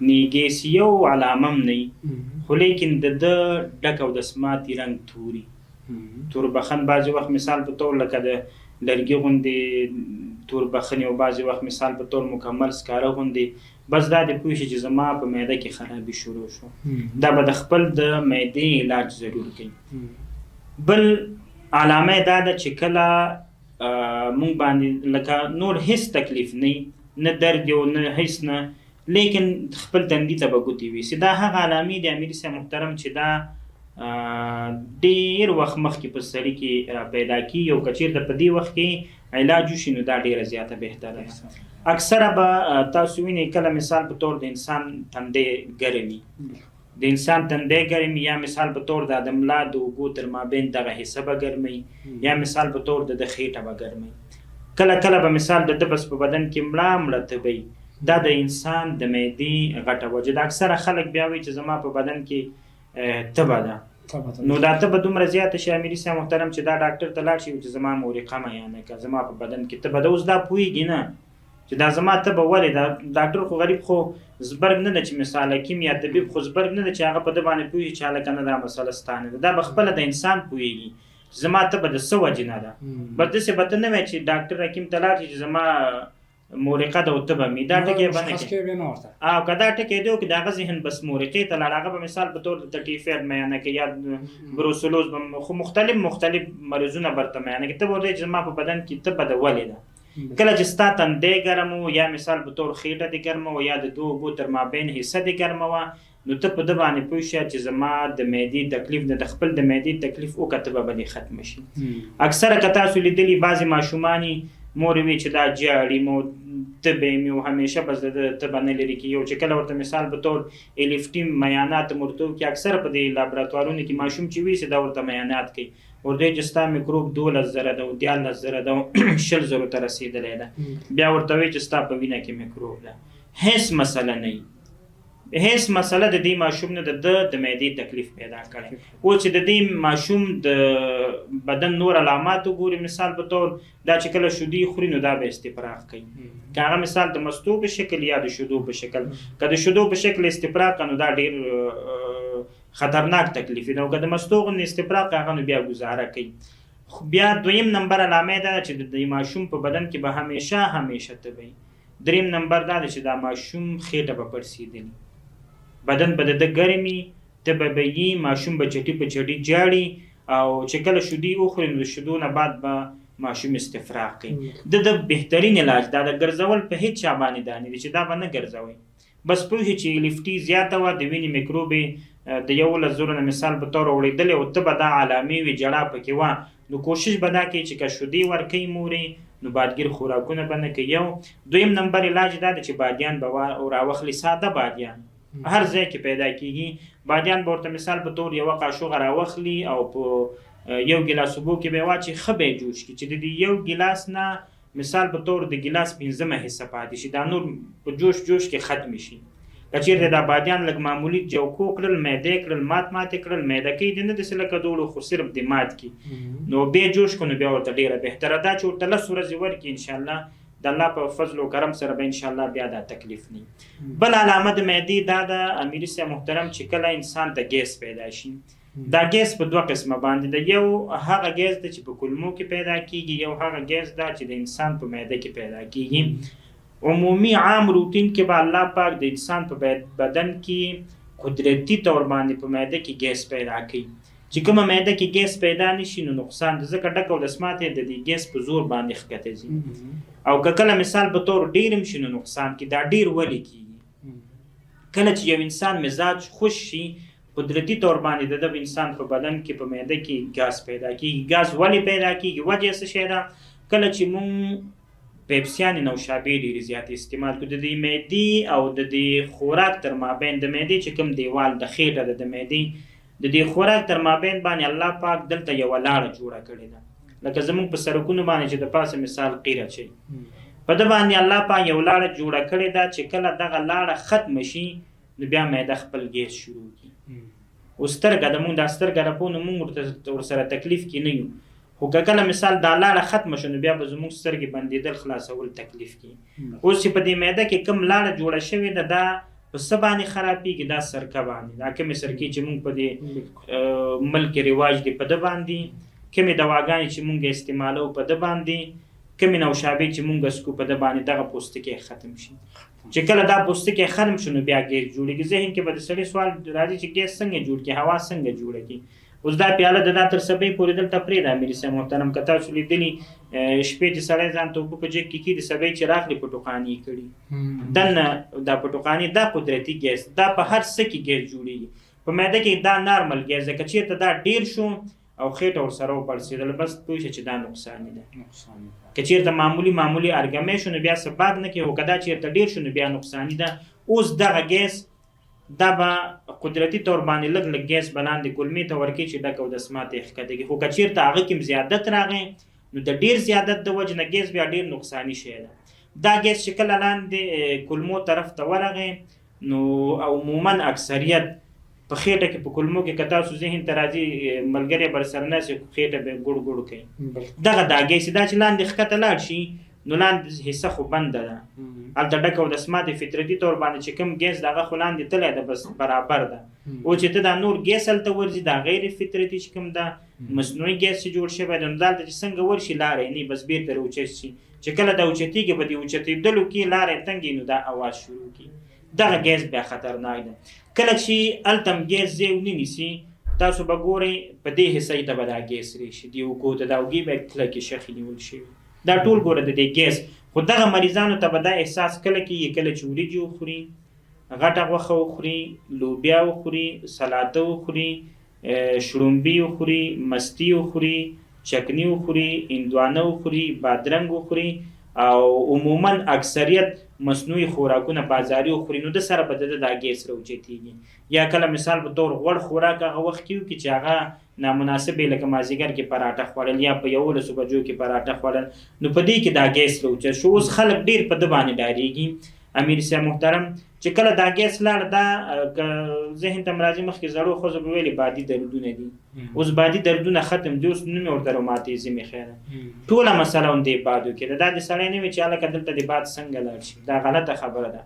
نه ګیس، یو علامه هم نه وي، خو لیکن د ده ډک او دسماتي رنګ توري تور بخن، بعضې وخت مثال په طور لکه د لرګي غوندې تور بخنې، او بعضې وخت مثال په طور مکمل سکاره غوندې، بس دا دې پوه شي چې زما په معده کې خرابي شروع شو، دا به د خپل د معدې علاج ضرور کوي. بل علامه دا ده چې کله مونږ باندې لکه نور هیڅ تکلیف نه، نه درد یو، نه هیڅ نه، لیکن خپل تندي ته به ګوتې ویسي. دا هغه علامې دي امیري صاحب محترم چې دا ډېر وخت مخکې په سړي کې را پیدا کېږي، او که چېرته په دې وخت کې علاج وشي نو دا ډېره زیاته بهتره ده. اکثره به تاسو وینئ کله مثال په طور د انسان تندی ګرمي، د انسان تندی ګرمي، یا مثال په طور د ملا د اوږو تر مابین دغه حصه به ګرمي، یا مثال په طور د ده خېټه به ګرمي. کله کله به مثال د ده بس په بدن کې مړه مړه تبه وي. دا د انسان د معدې غټه وجه ده. اکثره خلک بیا وایي چې زما په بدن کې تبه ده، نو دا تبه دومره زیاته شي امیري صاحب محترم چې دا ډاکټر ته لاړ شي چې زما مورقه میانه که زما په بدن کې تبه ده. اوس دا پوهېږي نه چې دا زما تبه ولې ده. ډاکټر خو غریب خو زبرګ نه ده چې مثال حکیم یا طبیب خو زبرګ نه ده چې هغه په ده باندې پوهېږي چې هلکه نه دا مسله ستا نه ده. دا به خپله د انسان پوهېږي چې زما تبه د څه وجې نه ده. بس داسې به ته نه وایې چې ډاکټر حکیم ته لاړ شي چې زما مورقه ده او تبه مې، دا ټکی به نه کوي. او که دا ټکی دی که د هغه ذهن بس مورقې ته لاړ، هغه به مثال په طور د ټیفایډ میانه کوي یا بروسلوز به، خو مختلف مختلف مرضونه برته میانه کوي. ته به ورته چې زما په بدن کې تبه ده ولې ده. کله چې ستا تندی ګرم و، یا مثال په طور خېټه دې ګرمه وه، یا د دوو اوبو تر مابین حصه دې ګرمه وه، نو ته په ده باندې پوه شه چې زما د معدې تکلیف ده. د خپل د معدې تکلیف وکړه، تبه به دې ختمه شي. اکثره که تاسو لیدلي بعضې ماشومان مور وي چې دا ژاړي مو تبه مې او همیشه بس د ده تبه نه لرې کېږي، او چې کله ورته مثال په طور الفټي میانات ورته وکړي، اکثره په دې لابراتوارونو کې ماشوم چې ویسي دا ورته میانات کوي، ورته وایي چې ستا میکروب 12,000 ده او 13,000 ده او 20,000 ته رسېدلی ده. بیا ورته وایي چې ستا په وینه کې میکروب ده. هیڅ مسله نه وي، هیڅ مسله د دې ماشوم نه د ده د معدې تکلیف پیدا کړی. اوس چې د دې ماشوم د بدن نور علامات وګوري، مثال په طور دا چې کله شیدې خوري نو دا به استفراغ کوي، که هغه مثال د مستو په شکل یا د شیدو په شکل، که د شیدو په شکل استفراغ که نو دا ډېر خطرناک تکلیف دی، او که د مستو غوندې استفراغ که هغه نو بیا ګزاره کوي. خو بیا دویم نمبر علامه دا ده چې د دې ماشوم په بدن کې به همیشه همیشه تبه وي. دریم نمبر دا ده چې دا ماشوم خېټه به پړسېدلي، بدن به د ده ګرمي، تبه به یي، ماشوم به چټي په چټي ژاړي، او چې کله شیدې وخوري نو د شیدو نه بعد به ماشوم استفراغ کوي. د ده بهترین علاج دا ده، ګرځول په هیڅ چا باندې دا نه دي چې دا به نه ګرځوئ، بس پوه شئ چې الفټي زیاته وه، د وینې میکروب یې د 11,000 نه مثال په طور اوړېدلی او تبه دا علامې وي، ژړا پکې وه، نو کوشش به دا کوي چې که شیدې ورکوي مورې نو بادګیر خوراکونه به نه کوي. یو دویم نمبر علاج دا ده چې بادیان به راوخلي، ساده بادیان هر ځای کې پیدا کیږي. بادیان به ورته مثال په طور یوه قاشوغه راوخلي او په یو ګیلاس اوبو کې به یې واچوي، ښه به یې جوش کړي چې د دې یو ګیلاس نه مثال په طور د ګیلاس پنځمه حصه پاتې شي، دا نور په جوش جوش کې ختم شي. که چېرته دا بادیان لږ معمولي جوکو کړل، میده کړل، مات مات کړل، میده کوي دې نه داسې لکه دوړو، خو صرف دې مات کړي، نو بیا جوش کړو، نو بیا ورته ډېره بهتره ده چې ورته 10 ورځې ورکړي، انشاءالله د الله په فضل او کرم سره به انشاءالله بیا دا تکلیف نه وي. بل علامه د معدې دا ده امیري صاحب محترم چې کله انسان ته ګیس پیدا شي، دا ګیس په دوه قسمه باندې ده. یو هغه ګیس ده چې په کولمو کې پیدا کیږي، یو هغه ګیس ده چې د انسان په معده کې پیدا کیږي. عمومي عام روتین کې به الله پاک د انسان په بدن کې قدرتي طور باندې په معده کې ګیس پیدا کوي. چې کومه معده کې ګیس پیدا نشي نو نقصان ده، ځکه ډکه او دسماته د دې ګیس په زور باندې ښکته ځي. او که کله مثال په طور ډیر هم شي نو نقصان کې. دا ډیر ولې کیږي؟ کله چې یو انسان مزاج خوش شي قدرتي طور باندې د دغه انسان په بدن کې په معده کې ګاز پیدا کیږي. ګاز ولې پیدا کیږي؟ وجه یې څه شی ده؟ کله چې مونږ پیپسیانې نوشابې ډېرې زیاتې استعمال کړو، د دې معدې او د دې خوراک تر مابین د معدې چې کوم دیوال د خېټه ده د معدې د دې خوراک تر مابین باندې الله پاک دلته یوه لاړه جوړه کړې ده، لکه زمونږ په سرکونو باندې چې د پاسه مثال قیر اچوي، په ده باندې الله پاک یو لاړه جوړه کړې ده چې کله دغه لاړه ختمه شي نو بیا معده خپل ګیس شروع کړي. اوس سترګه ده، مونږ دا سترګه رپو نو مونږ ورسره تکلیف کې نه یو، خو که کله مثال دا لاړه ختمه شو نو بیا به زموږ سترګې بندېدل خلاصول تکلیف کړي. اوس چې په دې معده کې کوم لاړه جوړه شوې ده دا په څه باندې خرابېږي؟ دا سرکه باندې، دا کومې سرکې چې مونږ په دې ملک کې رواج دي په ده باندې، کومې دواګانې چې مونږ استعمالو په ده باندې، کومې نوشابې چې مونږ څکو په ده باندې، دغه پوستکی ختم شي. چې کله دا پوستکی ختم شو نو بیا ګیس جوړېږي. ذهن کې به د سړي سوال راځي چې ګیس څنګه جوړ کړي، هوا څنګه جوړه کړي؟ اوس دا پیاله د دا تر سبۍ پورې دلته پرېږده امیر صاحب محترم، که تاسو لیدلي شپې چې سړی ځان ته اوبه په جګ کې کښېږدي، سبۍ چې راغلي پټوقانې یې کړي دننه دا پټوقانې، دا قدرتي ګیس، دا په هر څه کې ګیس جوړېږي. په معده کې دا نارمل ګیس ده، که چېرته دا ډېر شو او خېټه ورسره وپړسېدله بس پوه شه چې دا نقصاني ده. که چېرته معمولي معمولي ارګمې شو نو بیا څه باک نه کوي، خو که دا چېرته ډېر شو نو بیا نقصاني ده. اوس دغه ګیس دا به قدرتي طور باندې لږ لږ ګیس به لاندې کولمې ته ورکوي چې ډکه او دسماته یې ښکته کړي. خو که چېرته هغه کې هم زیادت راغی نو د ډېر زیادت د وجې نه ګیس بیا ډېر نقصاني شی ده. دا ګیس چې کله لاندې کولمو طرف ته ورغی نو عموما اکثریت په خېټه کې په کولمو کې که تاسو ذهن ته راځي ملګری به سره ناست وي، خېټه به یې ګوړ ګوړ کوي. دغه دا ګیس دا چې لاندې ښکته لاړ شي نو لاندې حصه خو بنده ده، هلته ډکه او دسماتې فطرتي طور باندې چې کوم ګیس د هغه خو لاندې تللی ده بس برابر ده. او چې ته دا نور ګیس هلته ورځي دا غیر فطرتي چې کوم ده مصنوعي ګیس چې جوړ شوی دی نو دلته چې څنګه ورشي لاره یې نه بس بېرته راوچت شي. چې کله دا اوچتېږي په دې اوچتېدلو کې لاره یې تنګې نو دا اواز شروع کړي. دغه ګیس بیا خطرناک دی. کله چې هلته هم ګیس ځای ونه نیسي تاسو به ګورئ په دې حصه ته به دا ګیس راشي، دې اوږو ته دا اوږې به یې کلکې شخې نیول شوي، دا ټول ګوره د دې ګیس. خو دغه مریضانو ته به دا احساس کله کېږي؟ کله چې وریجې وخوري، غټه غوښه وخوري، لوبیا وخوري، سلاته وخوري، شړومبې وخوري، مستې وخوري، چکني وخوري، هندوانه وخوري، بادرنګ وخوري او عموما اکثریت مصنوعي خوراکونه بازاري وخوري نو د سره به د ده دا ګیس راوچتېږي. یا کله مثال په طور غوړ خوراک هغه وخت کې وکړي چې هغه نامناسب یې، لکه مازیګر کې پراټه خوړل یا په 11 بجو کې پراټه خوړل نو په دې کې دا ګیس راوچت شو. اوس خلک ډېر په ده باندې ډارېږي امیر صاحب محترم چې کله دا ګیس لاړ، دا که ذهن ته راځي مخکې زړو ښځو به ویلې بادي دردونه دي، اوس بادي دردونه ختم دي، اوس نوم یې ورته روماتیزم ایښی دی. ټوله مسله هم دې بادو کې ده. دا د سړی نه وي چې هلکه دلته د باد څنګه لاړ شي، دا غلطه خبره ده.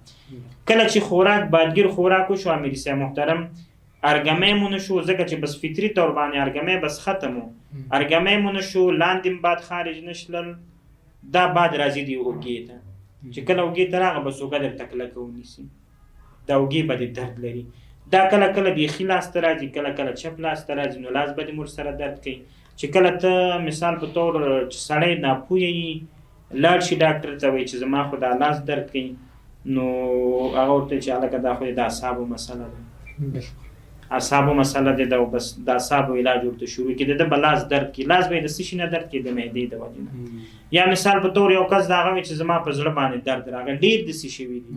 کله چې خوراک بادګیر خوراک وشو امیر صاحب محترم، ارګمې مو نه شو، ځکه چې بس فطري طور باندې ارګمې بس ختم و، ارګمې مو نه شو، لاندې هم باد خارج نه شلل، دا باد راځي دی اوږې ته. چې کله اوږې ته راغی بس اوږه درته کلکه ونیسي، دا اوږې به دې درد لري. دا کله کله د ښي لاس ته راځي، کله کله چپ لاس ته راځي، نو لاس به دې مور سره درد کوي. چې کله ته مثال په طور چې سړی ناپوهه یي لاړ شي ډاکټر ته وایي چې زما خو دا لاس درد کوي، نو هغه ورته چې هلکه دا خو د اعصابو مسله ده، اعصابو مسله ده، دا بس د اعصابو علاج ورته شروع کړي. د ده به لاس درد کوي، لاس به یې د څه شي نه درد کوي؟ د معدې د وجې نه. یا مثال په طور یو کس د هغه وي چې زما په زړه باندې درد راغی، ډېر داسې شوي دي،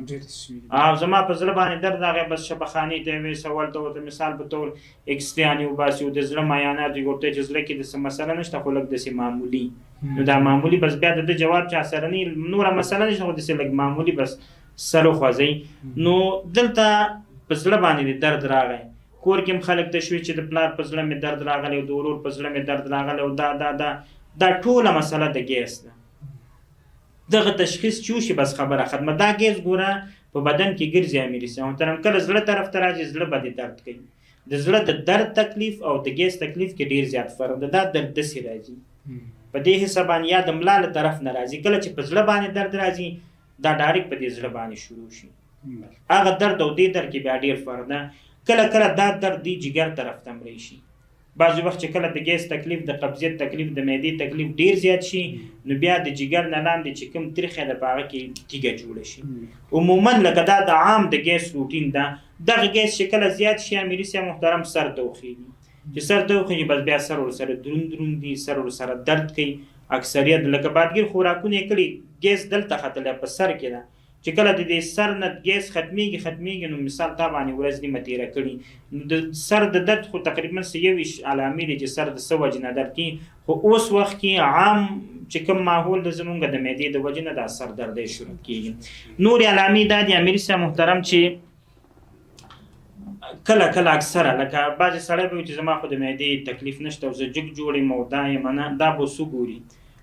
او زما په زړه باندې درد راغی، بس شفاخانې ته یې ویسه، ورته ورته مثال په طور اکسریانې وباسي او د زړه معاینات یې ورته چې زړه کې داسې مسله نشته خو لږ داسې معمولي، نو دا معمولي بس بیا د ده جواب چا سره نه، نوره مسله نشته خو داسې لږ معمولي بس سر وخوځوي. نو دلته په زړه باندې د درد راغی، کور کې هم خلک تشویش چې د پلار په زړه مې درد راغلی او د ورور په زړه مې درد راغلی او دا دا دا دا ټوله مسله د ګیس ده. دغه تشخیص چې وشي بس خبره ختمه. دا ګیس ګوره په بدن کې ګرځي امیر صاحب محترم، کله زړه طرف ته راځي زړه به دې درد کوي، د زړه د درد تکلیف او د ګیس تکلیف کې ډیر زیات فرق ده. دا درد داسې راځي په دې حساب باندې یا د ملا له طرف نه راځي. کله چې په زړه باندې درد راځي دا ډایرکټ په دې زړه باندې شروع شي. هغه درد او دې درد کې بیا ډیر فرق ده. کله کله دا درد دی جګر طرف ته هم راشي. بعضې وخت چې کله د ګیس تکلیف، د قبضیت تکلیف، د معدې تکلیف ډیر زیات شي نو بیا د جګر نه لاندې چې کوم تریخی ده په هغه کې تیږه جوړه شي. عموما لکه دا د عام د ګیس روټین ده. دغه ګیس چې کله زیات شي امیري صاحب محترم سر ته وخیږي، چې سر ته وخیږي بس بیا سر ورسره دروند دروند دي، سر ورسره درد کوي. اکثریت لکه بادګیر خوراکونه یې کړي، ګیس دلته ختلی په سر کې ده، چې کله د دې سر نه ګیس ختمیږي ختمیږي نو مثال تا باندې ورځ نیمه تېره کړي نو د سر د درد خو تقریبا څه 21 علامې دي چې سر د څه وجې نه درد کوي. خو اوس وخت کې عام چې کوم ماحول د زمونږ د معدې د وجې نه دا سر درد یې شروع کېږي. نورې علامې دا دي امیري صاحب محترم چې کله کله اکثره لکه بعضې سړی به وي چې زما خو د معدې تکلیف نشته او زه جګ جوړ یم او دا یم نه، دا به اوس وګوري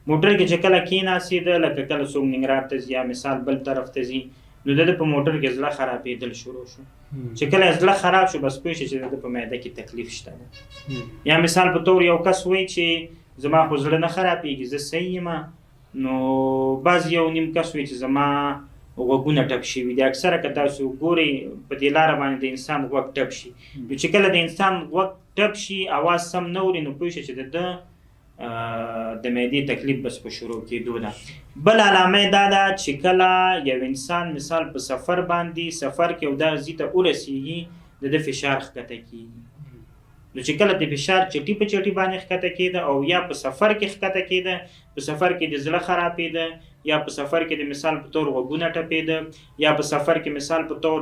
موټر کې چې کله کېناستېده، لکه کله څوک ننګرهار ته ځي یا مثال بل طرف ته ځي نو د ده په موټر کې زړه خرابېدل شروع شو. چې کله یې زړه خراب شو بس پوه شي چې د ده په معده کې تکلیف شته ده. یا مثال په طور یو کس وایي چې زما خو زړه نه خرابېږي زه صحیح یم، نو بعض یو نیم کس وایي چې زما غوږونه ټپ شوي دي. اکثره که تاسو ګورئ په دې لاره باندې د انسان غوږ ټپ شي، نو چې کله د انسان غوږ ټپ شي اواز سم نه اوري نو پوه شي چې د ده د معدې تکلیف بس په شروع کېدو ده. بل علامه دا ده چې کله یو انسان مثال په سفر باندې سفر کې او دا ځای ته ورسېږي د ده فشار ښکته کېږي. نو چې کله د فشار چټي په چټي باندې ښکته کېده او یا په سفر کې ښکته کېده، په سفر کې د زړه خرابېده، یا په سفر کې د مثال په طور غوږونه ټپېده، یا په سفر کې مثال په طور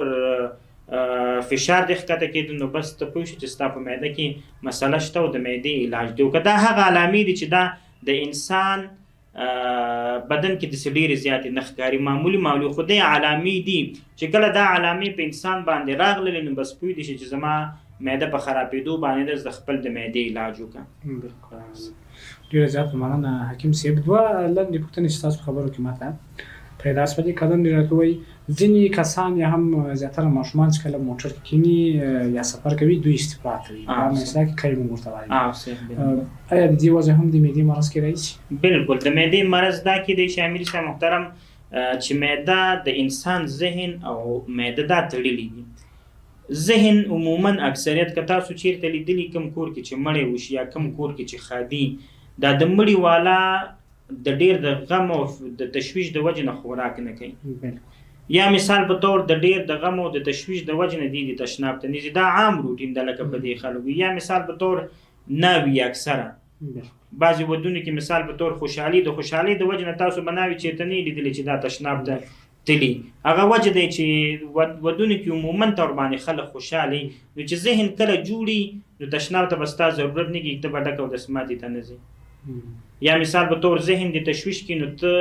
فشار دې ښکته کېده، نو بس ته پوه شې چې ستا په معده کې مسله شته او د معدې علاج دی. او که دا هغه علامې دي چې دا د انسان بدن کې داسې ډېرې زیاتې نه ښکاري، معمولي معمولي خو دې علامې دي چې کله دا علامې په انسان باندې راغللې نو بس پوه دي شي چې زما معده په خرابېدو باندې ده، زه خپل د معدې علاج وکړم. بالکل ډېره زیاته مننه حکیم صاحب. دوه لنډې پوښتنې چې ستاسو په خبرو کې ماته پیدا شولې، که لنډې راته ووایي. ځینې کسان یا هم زیاتره ماشومان چې کله موټر کې کیني یا سفر کوي دوی استفراق کوي، په عامه اصطلاح کې قی موږ ورته وایو. آیا د دې وجه هم د معدې مرض کېدای شي؟ بالکل د معدې مرض دا کېدای شي امیر صاحب محترم چې معده د انسان ذهن او معده دا تړلي دي. ذهن عموما اکثریت که تاسو چیرته لیدلي کوم کور کې چې مړی وشي یا کوم کور کې چې ښادي، دا د مړي والا د ډیر د غم او د تشویش د وجې نه خوراک نه کوي. یا مثال په طور د ډیر د غم او د تشویش د وجې نه دی د تشناب ته نه ځي، دا عام روټین ده لکه په دې خلکو. یا مثال په طور ناوي اکثره بعضې ودونو کې مثال په طور خوشحالي، د خوشحالۍ د وجې نه تاسو به ناوي چېرته نه لیدلې چې دا تشناب ته تلي. هغه وجه دی چې ودونو کې عموما تور باندې خلک خوشحالي، نو چې ذهن کله جوړي نو تشناب ته به ستا ضرورت نه کېږي، ته به ډک او دستماتي ته نه ځې. یا مثال په طور ذهن دې تشویش کې نو ته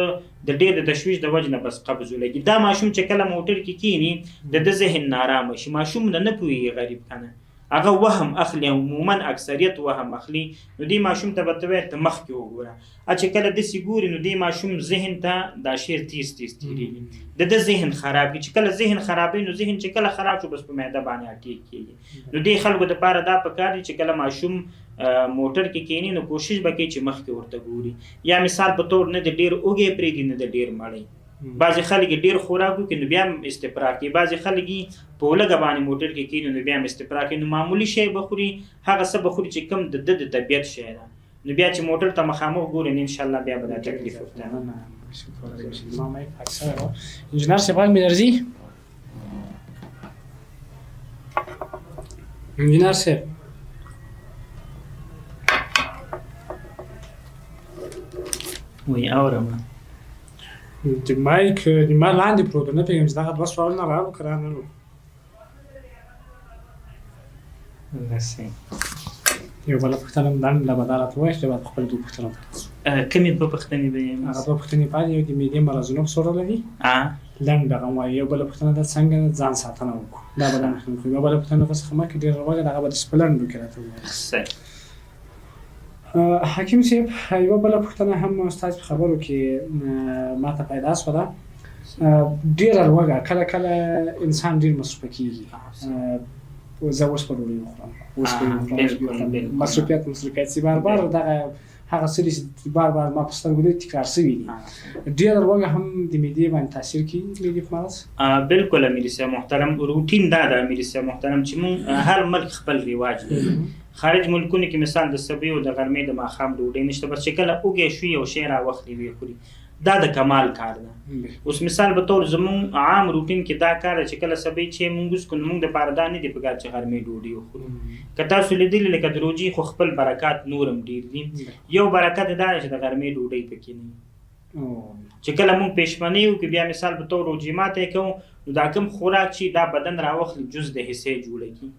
د ډېر د تشویش د وجې نه بس قبض ولګي. دا ماشوم چې کله موټر کې کینی د ده ذهن نارامه شي، ماشوم نه نه پوهېږي غریب که نه، هغه وهم اخلي، عموما اکثریت وهم اخلي. نو دې ماشوم ته به ته وایې ته مخکې وګوره، چې کله داسې ګوري نو دې ماشوم ذهن ته دا شعر تیز تیز تېرېږي، د ده ذهن خراب کړي. چې کله ذهن خرابوي نو ذهن چې کله خراب شو بس په معده باندې اټیک کېږي. نو دې خلکو دپاره دا پکار دي چې کله ماشوم موټر کې کینی نو کوشش به کوي چې مخکې ورته ګوري. یا مثال په طور نه د ډېر اوږی پرېږدي نه د ډېر مړی. بعضې خلک یې ډېر خوراک وکړي نو بیا هم استفراق کوي، بعضې خلک یې په لږه باندې موټر کې کیني نو بیا هم استفراق کوي. نو معمولي شی به خوري، هغه څه به خوري چې کوم د ده د طبیعت شی ده. نو بیا چې موټر ته مخامخ ګوري نو انشاءالله بیا به دا تکلیف ورته. انجینر صاحب غږ مې درځي؟ انجینر صاحب وایي اورم. د مایک د ما لاندې پروت نه پوهېږم چې دغه دوه سوالونه راغلو که رانلو. یو بله پوښتنه هم لنډه به دا راته ووایې چې به خپل دوه پوښتنو ته راسو. کومې دوه پوښتنې به یې؟ هغه دوه پوښتنې پاتې، یو د معدې مرضونو په سره لري، لنډ هغه وایي. یو بله پوښتنه ده څنګه ځان ساتنه وکړو، دا به لنډه پوښتنه وکړو. یوه بله پوښتنه څخه مخکې ډېره لوږه ده، هغه به داسې په لنډو کې راته ووایې. حکیم صاحب یوه بله پوښتنه هم ستاسو په خبرو کې ماته پیدا شوه ده. ډېره لوږه کله کله انسان ډېر مصروفه کېږي، زه اوس به ډوډۍ وخورم، اوس به یې وخورم، اوس به یې وخورم، مصروفیت مصروفیت سي بار بار. دغه هغه څه دي چې بار بار ما په سترګو دي، تکرار سوي دي. ډېره لوږه هم د معدې باندې تاثیر کوي، معدې په مرض. بالکل امیري صاحب محترم، روټین دا ده امیري صاحب محترم چې مونږ هر ملک خپل رواج لري. خارج ملکونو کې مثال د سبې او د غرمې د ماښام ډوډۍ نشته، بس چې کله اوږی شو یو شی راوخلي ویې خوري، دا د کمال کار ده. اوس مثال به طور زمونږ عام روټین کې دا کار ده چې کله سبې چې مونږ وڅکو نو مونږ دپاره دا نه دي پکار چې غرمې ډوډۍ وخورو. که تاسو لیدلي لکه د روژې خو خپل برکات نور هم ډېر دي. یو برکت دا دی چې د غرمې ډوډۍ پکې نه وي. چې کله مونږ پېشمنۍ وکړو بیا مثال به طور روژې ماتی کوو نو دا کوم خوراک چې دا بدن راوخلي جز د حصې جوړه کړي،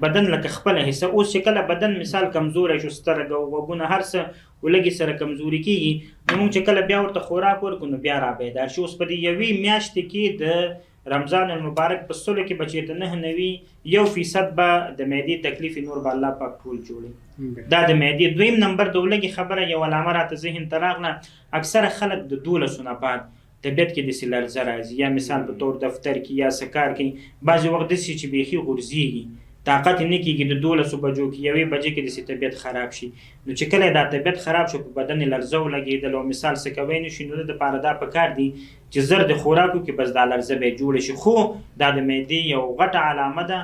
بدن لکه خپله حصه. اوس چې کله بدن مثال کمزوری شو، سترګه او غوږونه هر څه ولږې سره کمزوري کېږي، نو موږ چې کله بیا ورته خوراک ورکړو نو بیا را بیدار شي. اوس په دې یوې میاشتې کې د رمضان المبارک په سلو کې به چېرته 99% به د معدې تکلیف، نور به الله پاک ټول جوړوي. دا د معدې. دویم نمبر د ولږې خبره یو علامه راته ذهن ته راغله، اکثره خلک د 12 نه بعد طبیعت کې داسې لرزه راځي، یا مثال په طور دفتر کې یا څه کار کوي، بعضې وخت داسې چې بیخي غورځېږي، طاقت یې نه کېږي، د 12 بجو کې یوې بجې کې داسې طبیعت خراب شي. نو چې کله دا طبیعت خراب شو په بدن یې لرزه ولګېدل او مثال څه کوی نه شي، نو د دپاره دا پکار دي چې زر د خوراک وکړي، بس دا لرزه به یې جوړه شي. خو دا د معدې یو غټه علامه ده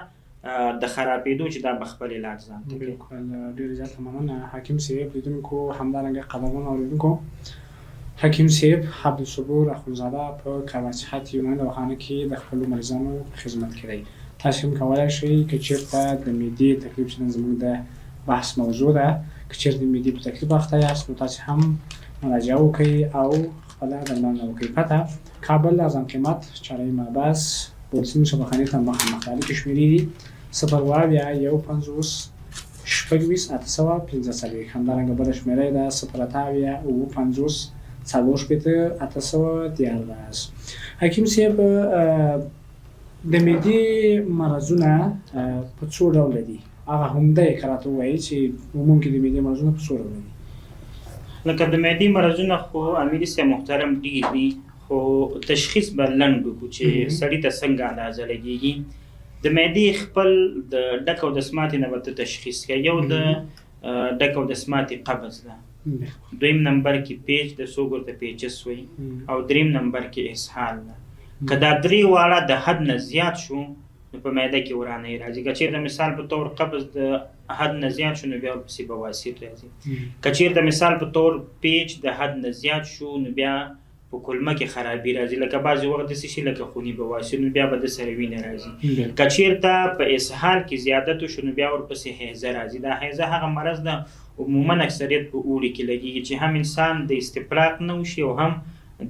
د خرابېدو چې دا به خپل علاج ځان ته کوي. بالکل، ډېره زیاته مننه حکیم صاحب. لیدونکو همدارنګه قدرمنو اورېدونکو، حکیم صاحب عبدالصبور اخندزاده په کاروان صحت یوناني دواخانه کې د خپلو مریضانو په خدمت کې دی. تاسو هم کولای شئ که چېرته د معدې تکلیف چې نن زموږ د بحث موضوع ده، که چېرته د معدې په تکلیف اخته یاست نو تاسو هم مراجعه وکړئ او خپله درملنه وکړئ. پته کابل ارزان قیمت چارای محبس بولسین شبخانې ته مخامخ. د اړیکې شمېرې دي 078 51 26 845. همدارنګه بله شمېره یې ده 078 57 64 813. حکیم صاحب، د معدې مرضونه په څو ډوله دي؟ هغه همدا یې که راته ووایي چې عموم کې د معدې مرضونه په څو ډوله دي؟ لکه د معدې مرضونه خو امیري صاحب محترم ډېر دي، خو تشخیص به لنډ وکړو چې سړي ته څنګه اندازه لګېږي. د معدې خپل د ډک او دسماتې نه به ته تشخیص کوې. یو د ډک او دسماتې قبض ده، دویم نمبر کې پیچ د څوک ورته پیچس وایي، او دریم نمبر کې اسهال ده. که دا درې واړه د حد نه زیات شو نو په معده کې ورانۍ راځي. که چېرته مثال په طور قبض د حد نه زیات شو نو بیا ورپسې بواسیر راځي. که چېرته مثال په طور پیچ د حد نه زیات شو نو بیا په کولمه کې خرابي راځي، لکه بعضې وخت داسې شي لکه خوني بواسیر، نو بیا به د سره وینه راځي. که چېرته په اسهال کې زیادت وشو نو بیا ورپسې حیضه راځي. دا حیضه هغه مرض ده عموما اکثریت په اوړي کې لګېږي چې هم انسان د استفراق نه وشي او هم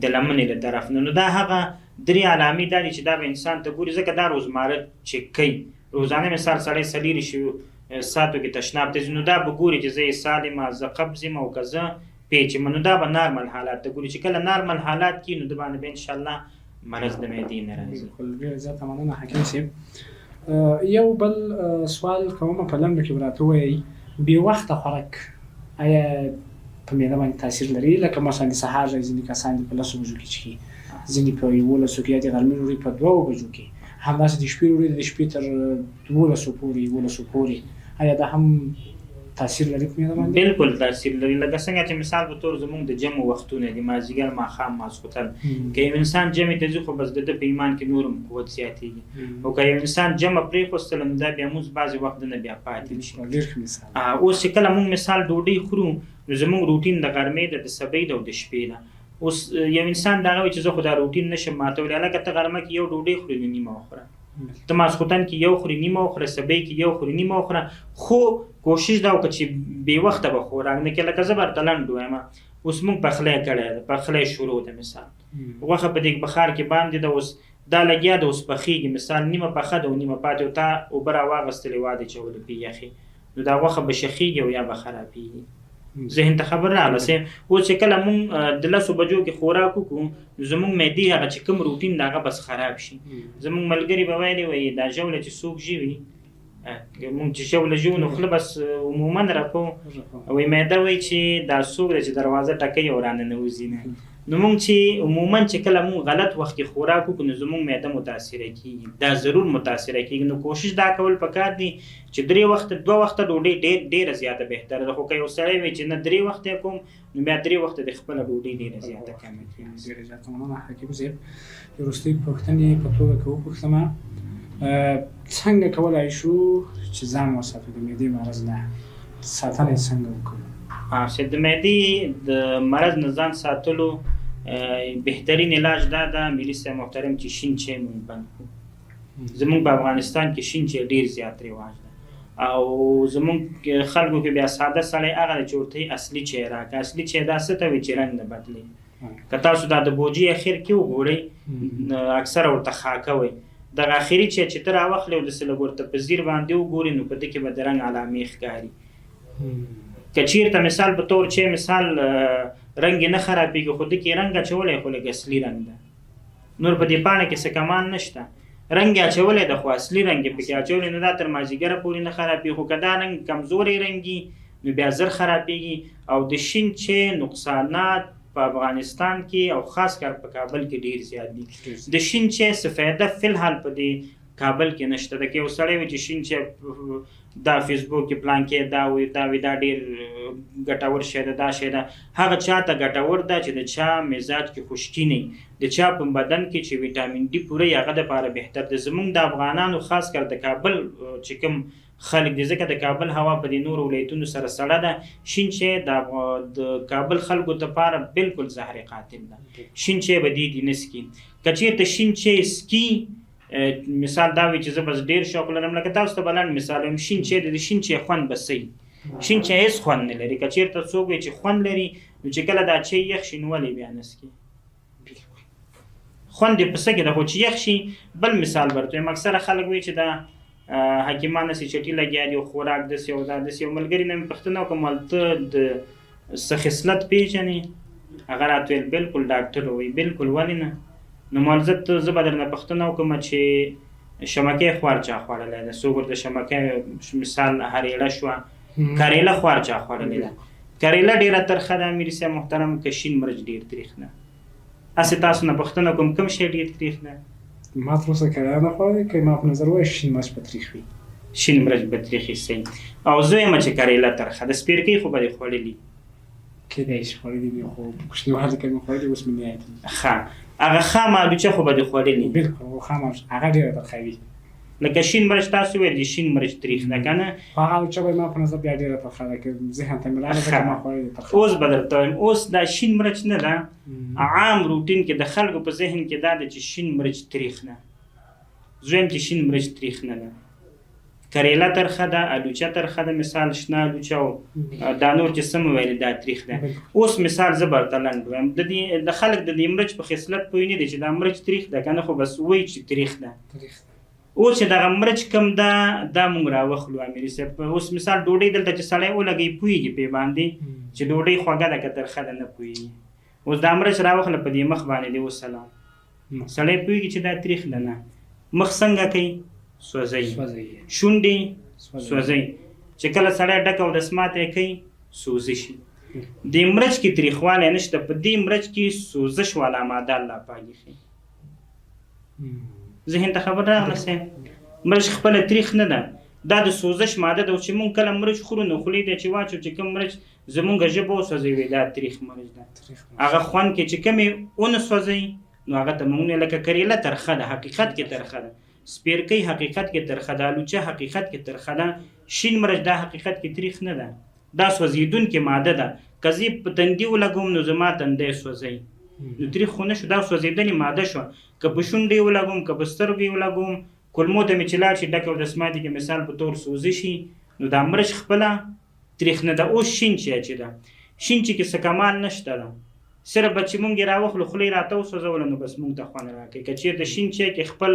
د لمنې له طرف نه. نو دا هغه درې علامې دا دي چې دا به انسان ته ګوري، ځکه دا روزمره چک کوي. روزانه مثال سړی 24 ساعتو کې تشناب ته ځي، نو دا به ګوري چې زه اسهال یم، زه قبض یم او که زه پیچ یم. نو دا به نارمل حالات ته ګوري چې کله نارمل حالات کې نو د باندې به انشاءالله مرض د معدې نه راځي. بالکل، ډېره زیاته مننه حکیم صاحب. یو بل سوال کوم په لنډو کې به راته ووایئ، بې وخته خوراک آیا په معده باندې تاثیر لري؟ لکه مثلا د سهار ځینې کسان دي په 10 بجو کې چښي، ځینې په 11 کې، یا د غرمې ډوډۍ په 2 بجو کې، همداسې د شپې ډوډۍ د شپې تر 12 پورې، 11 پورې، آیا دا هم تاثیر لري په معده باندې؟ بالکل تاثیر لري. لکه څنګه چې مثال په طور زموږ د جمع وختونه دي، مازدیګر، ماښام، ماسخوتن، که یو انسان جمع ته ځي خو بس د ده په ایمان کې نور هم قوت زیاتېږي، او که یو انسان جمع پرېښوستله نو دا بیا موږ بعضې وخت نه بیا پاتې شي. ډېر ښه مثال. اوس چې کله موږ مثال ډوډۍ خورو نو زموږ روټین د غرمې ده، د سبۍ ده او د شپې ده. اوس یو انسان دغه وایي چې زه خو دا روټین نشم ماتولی، هلکه ته غرمه کې یو ډوډۍ خورې نو نیمه وخوره، ته ماسخوتن کې یو خورې نیمه وخوره، سبۍ کې یو خورې نیمه وخوره، خو کوشش دا وکړه چې بې وخته به خوراک نه کړې. لکه زه به درته لنډ ووایم، اوس موږ پخلی کړی دی، پخلی شروع ده، مثال غوښه په دې بخار کې باندې ده، اوس دا لګیا ده، اوس پخېږي، مثال نیمه پخه ده او نیمه پاتې، او تا اوبه راواغستلې وادې چولې پې یخې، نو دا غوښه به شخېږي او یا به خرابېږي. ذهن ته خبر راغله سي؟ اوس چې کله موږ د 10 بجو کې خوراک وکړو نو زموږ معدې هغه چې کوم روټین ده هغه بس خراب شي. زموږ ملګري به ویلي وایي دا ژوله چې څوک ژوي، موږ چې ژوله ژوو نو خوله بس عموماً رپو، وایي معده وایي چې دا څوک دی چې دروازه ټکوي او راننوځي نه. نو مونږ چې عموما چې کله مونږ غلط وخت کې خوراک وکړو نو زمونږ معده متاثره کیږي، دا ضرور متاثره کیږي. نو کوشش دا کول پکار دي چې درې وخته دوه وخته ډوډۍ ډېره زیاته بهتره ده. خو که یو سړی وي چې نه درې وخته یې کوم، نو بیا درې وخته د خپله ډوډۍ ډېره زیاته کمه کړي. ډېره زیاته مننه حکیم صاحب. د وروستۍ پوښتنې په توګه که وپوښتم، څنګه کولای شو چې ځان وساتو د معدې مرض نه، ساتنه یې څنګه وکړو؟ چې د معدې د مرض نه ځان ساتلو بهترین علاج دا ده ملي صاحب محترم چې شین چای مونږ بند کړو. زمونږ په افغانستان کې شین چای ډیر زیات رواج ده او زمونږ خلکو کې بیا ساده سړی هغه دی چې ورته یې اصلي چای راکړه. اصلي چای دا څه ته وي چې رنګ نه بدلوي. که تاسو دا د بوجۍ اخر کې وګورئ اکثره ورته خاکه وي، دغه اخري چای چې ته راواخلې او داسې لږ ورته په ځیر باندې وګورې نو په ده کې به د رنګ علامې ښکاري. که چیرته مثال په تور چای مثال رنګ یې نه خرابېږي خو ده کې رنګ اچولی خو لږ اصلي رنګ ده، نور په دې پاڼه کې څه کمال نشته، رنګ یې اچولی ده خو اصلي رنګ یې پکې اچولی، نو دا تر مازدیګره پورې نه خرابېږي. خو که دا رنګ کمزوری رنګ نو بیا زر خرابېږي. او د شین چای نقصانات په افغانستان کې او خاص کر په کابل کې ډیر زیات دي. د شین چای څه فایده فی الحال په دې کابل کې نشته ده. که یو سړی وي چې شین چای دا فیسبوک کې پلان کې دا وي دا وي دا ډیر ګټور شی ده دا شی ده، هغه چا ته ګټور ده چې د چا مزاج کې خشکي نه، د چا په بدن کې چې ویټامین ډي پوره وي هغه دپاره بهتر ده. زمونږ د افغانانو خاص کر د کابل چې کوم خلک دي، ځکه د کابل هوا په دې نورو ولایتونو سره سړه ده، شین چای د کابل خلکو لپاره بالکل زهر قاتل ده. شین چای به دې دي نه څکي. که چېرته شین چای څکي، مثال دا وي چې زه بس ډېر شوق لرم، لکه تاسو ته به لنډ مثال وایم، شین چای د شین چای خوند به څه وي؟ شین چای هېڅ خوند نه لري. که چېرته څوک وي چې خوند لري نو چې کله دا چای یخ شي نو ولې بیا نه څکي؟ خوند یې په څه کې ده؟ خو چې یخ شي. بل مثال به درته وایم، اکثره خلک وایي چې دا حکیمان هسې چټي لګیا دي او خوراک داسې او دا داسې. یو ملګري نه مې پوښتنه وکړه، مال ته د څه خصلت پېژنې؟ هغه راته ویل بلکل ډاکټر وایي. بلکل ولې نه؟ نو مال زه به درنه پوښتنه وکړم چې شمکۍ خوار چا خوړلی ده؟ څوک ورته شمکۍ مثال هرېړه شوه، کریله خوار چا خوړلې ده؟ کریله ډېره ترخه ده امیر صاحب محترم، که شین مرچ ډېر تریخ ده؟ هسې تاسو نه پوښتنه کوم، کوم شی ډېر تریخ ده؟ ما تر اوسه کریله نه خوړلې، که ما په نظر وایي شین مرچ به تریخ وي. شین مرچ به تریخ وي، صحیح. او زه وایم چې کریله ترخه ده. سپېرکۍ خو به دې خوړلي؟ کېدای شي خوړلي مې، خو په کوچنیوالي کې مې خوړلي، اوس مې نه یادېږي. ښه، هغه خامه آلوچه خو به دې خوړلي؟ بلکل، خامه آلوچه هغه ډېره ترخه وي. لکه شین مرچ تاسو ویل چې شین مرچ تریخ ده که نه؟ خو هغه آلوچه به ما په نظر بیا ډېره ترخه ده، که ذهن ته مې راغله ځکه ما خوړلې ترخه. اوس به درته وایم، اوس دا شین مرچ نه ده، عام روټین کې د خلکو په ذهن کې دا ده چې شین مرچ تریخ ده. زه وایم چې شین مرچ تریخ نه ده، کریله ترخه ده، آلوچه ترخه ده، مثال شنه آلوچه او دا نور چې څه مې ویلي دا تریخ ده. اوس مثال زه به درته لنډ وایم، د دې د خلک د دې مرچ په خصلت پوه نه دي چې دا مرچ تریخ ده که نه، خو بس وایي چې تریخ ده. اوس چې دغه مرچ کوم ده دا مونږ راوخلو امیري صاحب. اوس مثال ډوډۍ دلته چې سړی ولګوي پوهېږي پرې باندې چې ډوډۍ خوږه ده که ترخه ده، نه پوهېږي. اوس دا مرچ راوخله په دې مخ باندې دې وسلام، سړی پوهېږي چې دا تریخ ده نه. مخ څنګه کوي؟ سوځوي. شونډې سوځوي. چې کله سړی ډک او دستماته یې کوي سوزش شي. دې مرچ کې تریخوالی نشته، په دې مرچ کې سوزش والا ماده الله پاک ایښې. ذهن ته خبر راغله صاحب؟ مرچ خپله تریخ نه ده، دا د سوزش ماده ده. چې مونږ کله مرچ خورو نو خولې ته چې واچو چې کوم مرچ زمونږ ژبه وسوځوي دا تریخ مرچ ده. هغه خوند کې چې کومې ونه سوځوي نو هغه ته مونږ لکه کریله ترخه ده، حقیقت کې ترخه ده، سپېرکۍ حقیقت کې ترخه ده، آلوچه حقیقت کې ترخه ده، شین مرچ دا حقیقت کې تریخ نه ده، دا سوځېدونکې ماده ده. که زه په تندي ولګوم نو زما تندی سوځوي، نو تریخ خو نه شو، دا سوځېدلې ماده شوه. که په شونډې ولګوم، که په سترګو یې ولګوم، کولمو ته مې چې لاړ شي ډک او دستماتې کې مثال په تور سوزش شي، نو دا مرچ خپله تریخ نه ده. اوس شین چای چې ده، شین چای کې څه کمال نشته ده، صرف به چې مونږ یې راوخلو خوله یې راته وسوځوله نو بس مونږ ته خوند راکوي. که چېرته شین چای کې خپل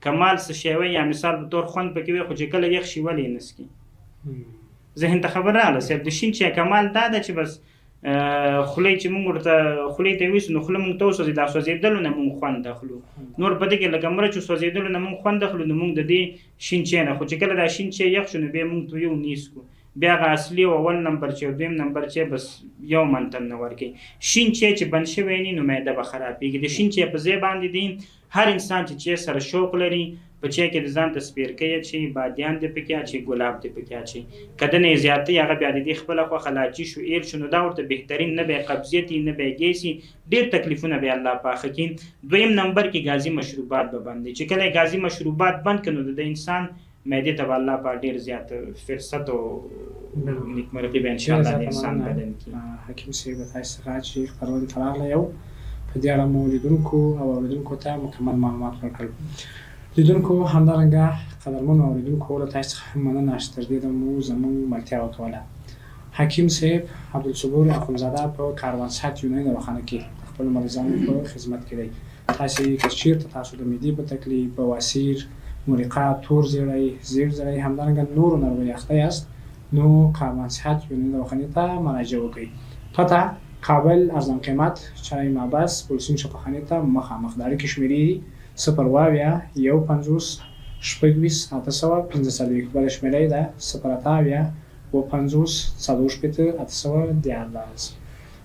کمال څه شی وي یا مثال په تور خوند پکې وي، خو چې کله یخ شي ولې یې نه څکي؟ ذهن ته خبر راغله صاحب؟ د شین چای کمال دا ده چې بس خولې چې مونږ ورته خولې ته ویسو نو خوله مونږ ته وسوځي، دا سوځېدلو نه مونږ خوند اخلو. نور په دې کې لکه مرچو سوځېدلو نه مونږ خوند اخلو، نو مونږ د دې شین چای نه، خو چې کله دا شین چای یخ شو نو بیا مونږ ته یو نیس کو، بیا هغه اصلي او اول نمبر چای او دویم نمبر چای بس یو من تن نه ورکوي. شین چای چې بند شوی نی نو معده به خرابېږي. د شین چای په ځای باندې دی هر انسان چې چای سره شوق لري په چای کې د ځان ته سپیرکۍ اچوي، بادیان دې پکې اچوي، ګلاب دې پکې اچوي، که دنه یې زیاتوي هغه بیا د دې خپله خوښه لاچي شو ایل شو نو دا ورته بهترین، نه به یې قبضیت وي نه به یې ګیس وي، ډېر تکلیفونه به یې الله پاک ښه کړي. دویم نمبر کې ګازي مشروبات به بند دي، چې کله یې ګازي مشروبات بند کړي نو د انسان معدې ته به الله پاک ډېر زیات فرصت او نیکمرغي به ان شاء الله د انسان بدن کې. حکیم صاحب له تاسو څخه چې خپرونې ته راغلی او په دې اړه مو لیدونکو او اورېدونکو ته مکمل معلومات ورکړل. لیدونکو همدارنګه قدرمنو اورېدونکو له تاسو څخه هم مننه چې تر دې دمه مو زموږ ملتیا وکوله. حکیم صاحب عبدالصبور اخندزاده په کاروان صحت یوناني دواخانه کې د خپلو مریضانو په خدمت کې دی. تاسې که چیرته تاسو د معدې په تکلیف، بواسیر، مریقه، تور زیړی، زیړ زړی همدارنګه نورو ناروغیو اخته یاست نو کاروان صحت یوناني دواخانې ته مراجعه وکړئ. پته، کابل، ارزان قیمت، چای محبس، پلسین شفاخانې ته مخامخ. د اړیکې شمیرې دي، 072 51 26 845. بله شمیره یې ده، 078 57 64 813.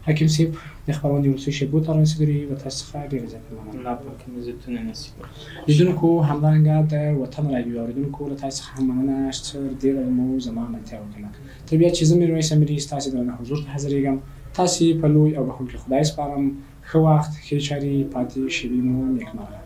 حکیم صیب د خپرونې وروستیو شېبو ته رارسېدلي یو، له تاسو څخه ډېره زیاته مننه. الله پاک مو عزتونه نصیب کړي. لیدونکو همدارنګه د وطن راډیو اورېدونکو له تاسو څخه هم مننه چې تر دې دمه مو زما ملتیا وکړه. تر بیا چې زه میرویس امیري ستاسې درانه حضور ته حاضرېږم، تاسې په لوی او بښونکي خدای سپارم. ښه وخت، ښې چارې، پاتې شېبې مو نېکمرغه.